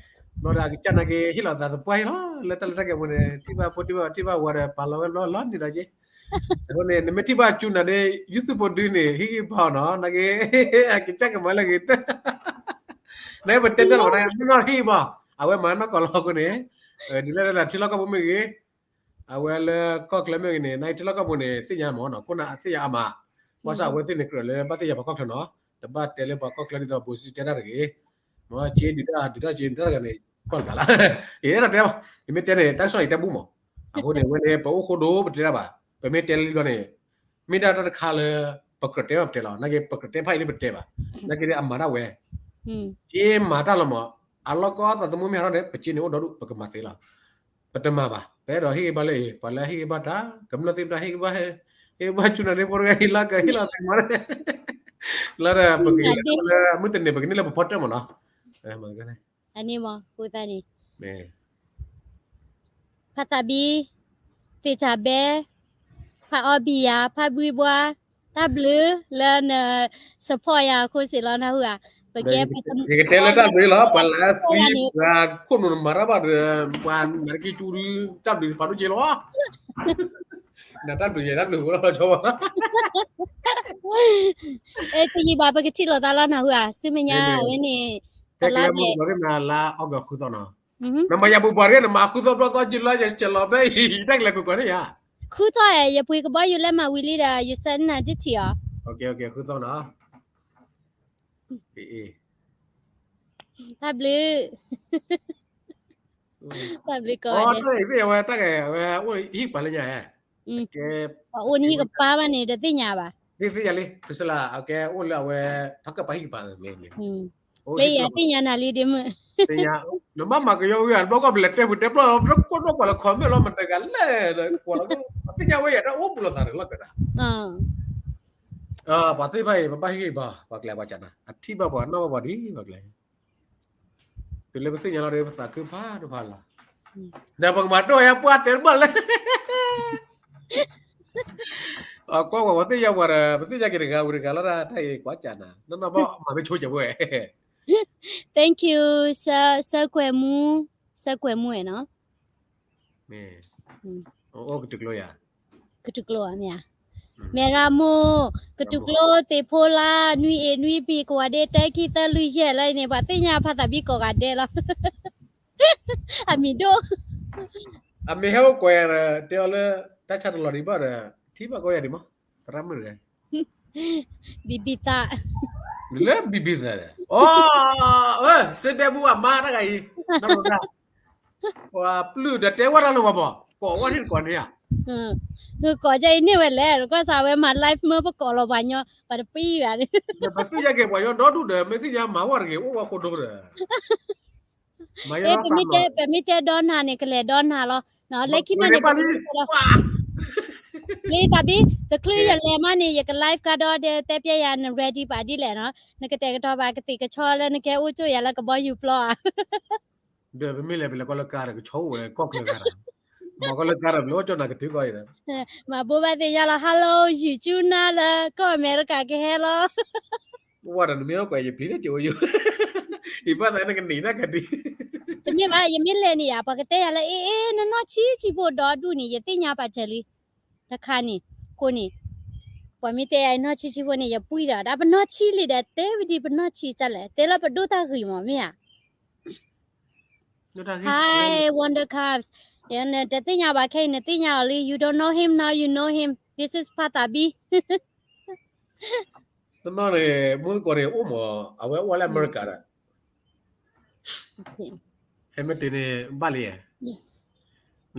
ဘျီဒီးအကစၢ်နာ်က့ ဟ့ၣ်လီၤသးသပှၢ်အံၤလီၤ, လၢတၢ်လၢတၢ်ကဲပူၤန့ၣ် ထံၣ်ဘၣ်ဖိထံၣ်ဘၣ် ထံၣ်ဘၣ်ဝဲဒီး ပာ်လီၤဝဲဘျီလီၤန့ၣ်ဒီးက့, အဃိန့ၣ် နမ့ၢ်ထံၣ်ဘၣ်ကၠူနၤဒ် ယုၢ်သူၣ်ဖိဒုန့ၣ် ဟ့ၣ်ဂံၢ်ဘါအီၤနီၤ, နာ်က့ အကစၢ်ကမၤလၢဂ့ၤ နပတဲတၢ်လီၤဝဲဒၣ် နီၢ်ဟ့ၣ်ဘၣ်, အဝဲမၤနီၢ်ကီၢ်လီၤအဃိန့ၣ်, ဒ်လဲၣ်လၢထံလီၢ်ကီၢ်ပူၤမ့ၢ်ဂ့ၤ, အဝဲလၢကီၢ်ချၢမ့ၢ်ဂ့ၤန့ၣ် နာ်က့ထံလီၢ်ကီၢ်ပူၤန့ၣ် သ့ၣ်ညါမးနီၤ, ခိၣ်နၢ်သ့ၣ်ညါအါမး, ဘၣ်ဆၣ်အဝဲသ့ၣ်န့ၣ်ကြၢးလၢဘၣ်သ့ၣ်ညါပှၤကီၢ်ချၢနီၤ, တဘၣ်တဲလၢပှၤကီၢ်ချၢဒ်သိးဘိးစံတဲတၢ်တဂ့ၤ, မ့ၢ်က့ဒုးတၢ်ဒုးတၢ်က့ဒုးတၢ်တဂၤန့ၣ် ကွၢ်လၢ်လၢ်, ယအဲၣ်ဒိးတဲ, ယမ့ၢ်တဲန့ၣ် တၢ်ကစီၣ်ယတဲဘူၣ်မး, အဃိန့ၣ် ဝဲန့ၣ် ပအိၣ်ဃိဒိၣ်ပတဲတၢ်ဘၣ်, ပမ့ၢ်တဲလံဘျီန့ၣ် မ့ၢ်ဒၣ်တၢ်တခါလၢ ပကြၢးတဲဘၣ်ပတဲလီၤ, နာ်က့ပကြၢးတဲဖးအံၤလၢပတဲဘၣ်, နာ်က့အမၤတၢ်ဝဲ, က့မၤတၢ်လီၤမး, အလီၢ်ကီသးသမူမ့ၢ်ဟးထီၣ်န့ၣ် ပက့န့ၣ်အိၣ်ဒီဒူၣ် ပကမၤသ့လီၤ, ပတမၤဘၣ်, ပအဲၣ်ဒိးဟ့ၣ်ဂံၢ်ဘါလၢအံၤ ပှၤလၢဟ့ၣ်ဂံၢ်ဘါတၢ် ကမျၢၢ်သ့ၣ်တဖၣ်ဟ့ၣ်ဂံၢ်ဘါ, ဟ့ၣ်ဂံၢ်ဘါဆူနၤန့ၣ် ဖိတဂၤဟ့ၣ်လီၤက ဟ့ၣ်လီၤသ့မး, လၢပက့ၤလၢမုၢ်တနံၤ ပကန့ၢ်လၢပဖီတၢၣ်မးနီၤ, အန့ၣ်မး ဃိသတးန့ၣ် ဖးသးဘံ, သ့ၣ်ဆၣ်ဘဲ, ဖးအီဘံယၤ, ဖးဘှံဘှါ, တၢ်ဘျုးလၢန support ယၤအဃိစ့ၢ်လီၤ နၢ်ဟူဧါ, ပကဲ ယကတဲလၢတၢ်ဘျုးလီၤ, ပှၤလၢသံ ပှၤခိၣ်နူာ်နမၤတၢ်ဘၣ်ဒီး ပှၤမၤတကံၢ်ကၠူဒု တၢ်ဘျုးဖးဒိၣ်က့လီၤ, နတၢ်ဘျုးယဲတၢ်ဘျုးဖိလီၤ လီၤဆီဘၣ် အဲ တယံာ်ဘၣ် ပကထံၣ်လိာ်သးလီၤ နၢ်ဟူဧါ, ဆူမဲာ်ညါဝဲန့ၣ် တဲကလဲမုၢ်ကီၤသ့ၣ်မနၤလါအီကူးဃုသီနီၤ, နမၤယၤပူၤပှၤတဂ့ၤ နမၤဃုသီဘျီသီကံလီၤ ယဆဲးလီၤဘဲအံၤ တၢ်ကလဲၤကွၢ်ကွၢ်န့ၣ်ယၤ, ဃုသီ ယပှ့ၤကဘီယူၤလဲမၤဝံၤလံဒီး ယဆၢနၤတထံၣ်အီၤ, ဃုသီနီၤ, တၢ်ဘျုး တၢ်ဘျုးကီး တၢ်ဂဲၤဝဲ တၢ်ဂဲၤဝဲ အိၣ်ဟံၣ်ကပၤလၢညါ, ပှၤအိၣ်နဟံၣ်ကပၤဘၣ်န့ၣ် တသ့ၣ်ညါဘၣ်, သ့ၣ်ညါလံ ပစလၢ အကဲအိၣ်လၢအဝဲ ထီၣ်ကပၤဟံၣ်ကပၤမ့ၢ်န့ၣ်, လၢယၤသ့ၣ်ညါနၤလံဒ့မုၣ်, နဘၣ်မၤကယီဝံၤ ဘျီကီၢ်ပလဲၤတဲပူၤတဲပျီ ပတကိၢ်နီၢ်ပှၤလၢ comment လီၤမတၤတဂၤလဲၣ်, ပသ့ၣ်ညါဝဲယၤတၢ်အိၣ်ပူၤလိာ်သးန့ၣ်လီၤကဒၣ် ပှၤသ့ၣ်တဖၣ်အံၤ ပဘၣ်ဟ့ၣ်ဂံၢ်ဘါ ပှၤကျဲၤပှၤကနၤ အထံၣ်ဘၣ်ပှၤနီၣ်ဘၣ်ပှၤဒ်ပှၤကျဲၤ, တုၤလၢပသ့ၣ်ညါလီၤဒီး ပသးခုဖးဒိၣ်ဖးလီၤ, ဒီးပကမၤဒိၣ်ယါပှၢ်တဲတဘၣ်လဲၣ်, အကွၢ်ပှၤပသ့ၣ်ညါပှၤဒီး ပသ့ၣ်ညါက့ၤတဂၤဝံၤတဂၤလီၤ တၢ်ဟ့ၣ်ကွၢ်ကနၤ နီၢ်နီၢ်ဘၣ်မၤမ့ၢ်ဆိကဲးဝဲ Thank you, ဆၢကွဲးမူ, ဆၢကွဲးမူနီၤ, အိၣ်ကတုၤကျိယၤ, ကတုၤကျိဧါမ့ၢ်ဧါ, မဲၢ်ရမိၢ်, ကတုၤကျိသ့ၣ်ဖိလါ နွံအ့ၣ်နွံပံၤ ကဝီၤဒ့တၢခံသၢလွံၢ်ယဲၢ်လၢန့ၣ် ပှၤသ့ၣ်ညါဖးသးဘံကိးဂၤဒဲးလီၤ, အမံၤဒိၣ် အမ့ၢ်ဟဲအိၣ်ကွဲးယၤဒီး တဲအီၤလၢ တၢ်ဆါတလီၤဒံးဘၣ်ဒီး ထံၣ်ဘၣ်ကီယၤဒံးမး သရၣ်မုၣ်တဂၤ ဘံဘံသး လၢဘံဘံသးဒီး အ စ့ဒဲမူအမါတဂၤအံၤ နီၢ်ဒိၣ်တၢ် ပှၤပျုၢ်ဒီးတဲဝဲတၢ်လၢပှၤဘၣ် ကိးဝဲထံၣ်တကိးန့ၣ်ဧါ ကိးကဲအံၤန့ၢ်ဝဲလဲၣ် ကွၢ်စးဝဲမၤ live မၢပကိးလီၤပှၤညီ ပှၤတပံၤဘၣ် ပသ့ၣ်ညါက့ၤပှၤညီဒီဒူၣ်ဒီး မ့ၢ်သ့ၣ်ညါမၤဝဲတဂ့ၤ အိၣ်ဝဲဃိဒိဒီး မ့ၢ် ပမ့ၢ်တဲဒီနၤန့ၣ် ကလဲၤဒီနၤလီၤ လၢခံမးန့ၣ် လၢသးဘံ တချုးယလဲၤမးန့ၣ် ယက live ကဒီး တဲပျဲယၤ န ready ဘၣ်ဒ်လဲၣ်နီၤ နကတဲာ်ကတီၤဘၣ်ကသ့ၣ်ကဆီလၢနကဲအိၣ်ကၠိယၤလၢကဘီယူၤပျီဧါ ဒီးပမ့ၢ်လဲၤပလဲၤကီၢ်လၢကါဒီးကဆီအိၣ်ဝဲကီၢ်ချၢဂၤဒီး မ့ၢ်ကီၢ်လၢကါဒီးပလဲၤအိၣ်ကၠိနၤကတုၤကီၢ်အံၤဒီး မၤဘိဘၣ်သ့ၣ်ညါလီၤ hello ယုၢ်ကၠူနၤလၢကီၢ်အမဲရကၤကဟဲလီၤ ဝဲဒီးနမ့ၢ်အိၣ်ကွဲးယပျံၤတက့ၢ်အိၣ်ယိာ် ယဘၣ်သးနကနံၤတၢ်ကဒံ တမ့ၢ်ဘၣ် ယမ့ၢ်လဲၤန့ၣ်ဧါ ပှၤကတဲယၤလၢ အ့ အ့ နနီၢ်ဆံးဆံးဖိဒီဒူၣ်န့ၣ် ယသ့ၣ်ညါပာ်စၢၤလံ တခါန့ၣ် ဃိန့ၣ် ပှၤမ့ၢ်တဲယၤနီၢ်ဆံးဆံးဖိန့ၣ် ယပှံၢ်ဒီး ဒၣ်ပနီၢ်ဆံးလံဒီး တဲဝဲဒ်ပနီၢ်ဆံးကလဲၣ် တဲလၢပဒိၣ်တၢ်ဂ့ၢ်မး မ့ၢ်ဧါ Hi Wonder Cars ယနတသ့ၣ်ညါဘၣ်ခဲအံၤ နသ့ၣ်ညါအီၤလံ you don't know him now you know him this is ဖါသးဘံ တနီၤန့ၣ် မုၢ်ကီၢ်န့ၣ်အိၣ်မး အဝဲအိၣ်ဝဲလၢအမဲရကၤဒီး ဟဲမ့ၢ်တုၤန့ၣ် ဘၣ်လံ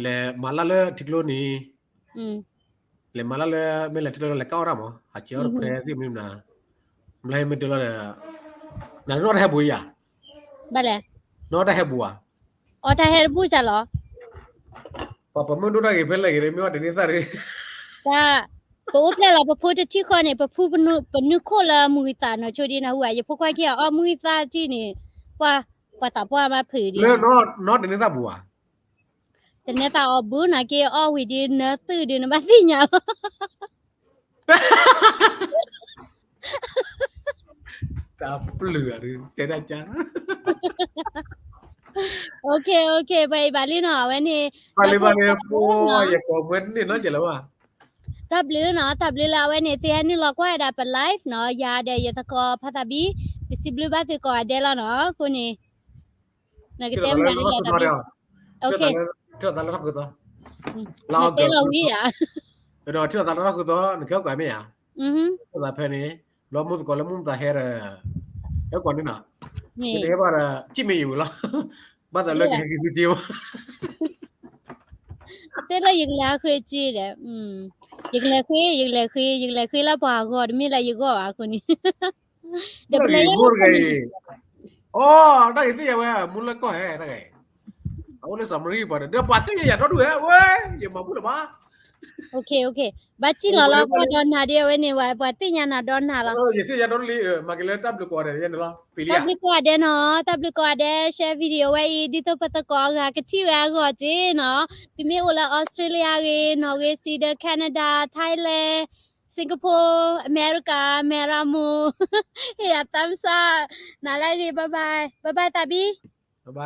လဲၤမၤလၢ်လၢထံကျိန့ၣ် လဲၤမၤလၢ်လၢ မ့ၢ်လဲၤထံကျိလၢလဲၤကၢ်အီၣ်တၢ်မး ဟးကၢအီၣ်တခွဲသ့ၣ်မနုၤမနုၤ ဘျီဟဲမ့ၢ်တုၤလီၤဒီး နနီၢ်တၢ်ဟဲဘူးယၤ ဘၣ်လဲၣ် နီၢ်တၢ်ဟဲဘူးဧါ အီၣ်တၢ်ဟဲတဘူးစၢ်လီၤ ပှၤပမုၢ်ဒိၣ်တၢ်ဂ့ၤဖဲလဲၣ်ဂ့ၤ မ့ၢ်အီၣ်တန့ၢ်သၣ်တဂ့ၤ တၢ် ပအိၣ်ဖျဲၣ်လီၤ ပဖိတထံၣ်ဃီန့ၣ် ပဖုပနုာ်ခိၣ်လၢမုၢ်ဂံၢ်သးနီၤ ဆိဒ်နၢ်ဟူဧါ ယဖိခွါခံဂၤအီၣ်မုၢ်ဂံၢ်သၣ်တထံၣ်န့ၣ် ပှၤ ပှၤသးပှၢ်မးဖုးဒ် လၢနီၢ်တန့ၢ်သၣ်ဘူးဧါ တန့ၢ်သၣ်အီၤဘူးနီၤ က့ၤအီၣ်ဝံၤဒ်နၢသုၣ်ဒ်နဘၣ်သ့ၣ်ညါလီၤ တၢ်ပျုၢ်ဧါ တဲတၢ်ကါ OK OK ပှၤအံၤဘၣ်လံနီၤ အဝဲန့ၣ် ဘၣ်လံဘၣ်လံ ယကိးမွဲန့ၢ်နီတစဲးလၢၤဘၣ် တၢ်ဘျုးနီၤ တၢ်ဘျုးလၢအဝဲန့ၣ် သုဟဲနုာ်လီၤကွၢ်ဝဲဒၣ်ပ live နီၤ ယၤဒီးယသကိးဖါသးဘံ ပစံးဘျုးဘၣ်သုကိးဂၤဒဲးလီၤနီၤ အဃိန့ၣ် နကတဲမနုၤလဲၣ် တၢ်ဘျုး ထံၣ်လိာ်သးလၢတၢ်ဃုသီ လၢအီကူး တဲလီၤဝံၤဧါ ဒီးထံၣ်လိာ်သးလၢတၢ်ဃုသီ နကဲအိၣ်ကွၢ်မ့ၢ်ဧါ ထံၣ်လိာ်သးဖဲန့ၣ် ဘျီမုၢ်သကိးလၢမုၢ်မသးဟဲဒီး ဟဲကွၢ်န့ၣ်နီၤ မ့ၢ်တဟဲဘၣ်ဒီး စံၣ်မ့ၢ်ယံၤဝံၤလီၤ ဘၣ်သးလၢကဟဲက့ၤသုစ့ဝဲ တဲလၢယကလဲၤအဃ့က့ဒီး, ယကလဲၤဃ့, ယကလဲၤဃ့, ယကလဲၤဃ့လၢပှၤအဂီၢ်, တမ့ၢ်လၢယဂီၢ်ဘၣ်အဃိန့ၣ်, ဒီးပလဲၤယဲ, တၢ်ဂ့ၤသ့ၣ်ညါဝဲ မူလၢကီၢ်ဟဲ, တၢ်ဂ့ၤ, အအိၣ်လၢ Sainsbury ပှၤဒီး ပှၤသ့ၣ်ညါယၤဒီဒူၣ်ဝဲ, ဝဲ, ယမၤဘူၣ်လၢၤဘၣ်, ဘၣ်စံၣ်လီၤလီၤ ပှၤဒီးနၤဒ်အဝဲန့ၣ် ပှၤသ့ၣ်ညါနၤဒီနၤလီၤ, ယသ့ၣ်ညါဒီဒူၣ်လံ, မၤက့ၤလၢတၢ်ဘျုးကိးဂၤဒဲးန့ၣ်လီၤ, တၢ်ဘျုးကိးဂၤဒဲးနီၤ, တၢ်ဘျုးကိးဂၤဒဲး share video ဝဲအံၤ ဒ်သိးပသကိးအဂၤကထံၣ်ဝဲအဂီၢ်က့နီၤ, သုမ့ၢ်အိၣ်လၢ Australia ဂ့ၤ, နီၣ်ဂ့ၤ, Sweden, Canada, Thailand, Singapore, America, မဲရမိၢ်, ဟ့ၣ်ယၤ thumbs up, နၤလၢအဂ့ၤ, bye bye, bye bye သးဘံ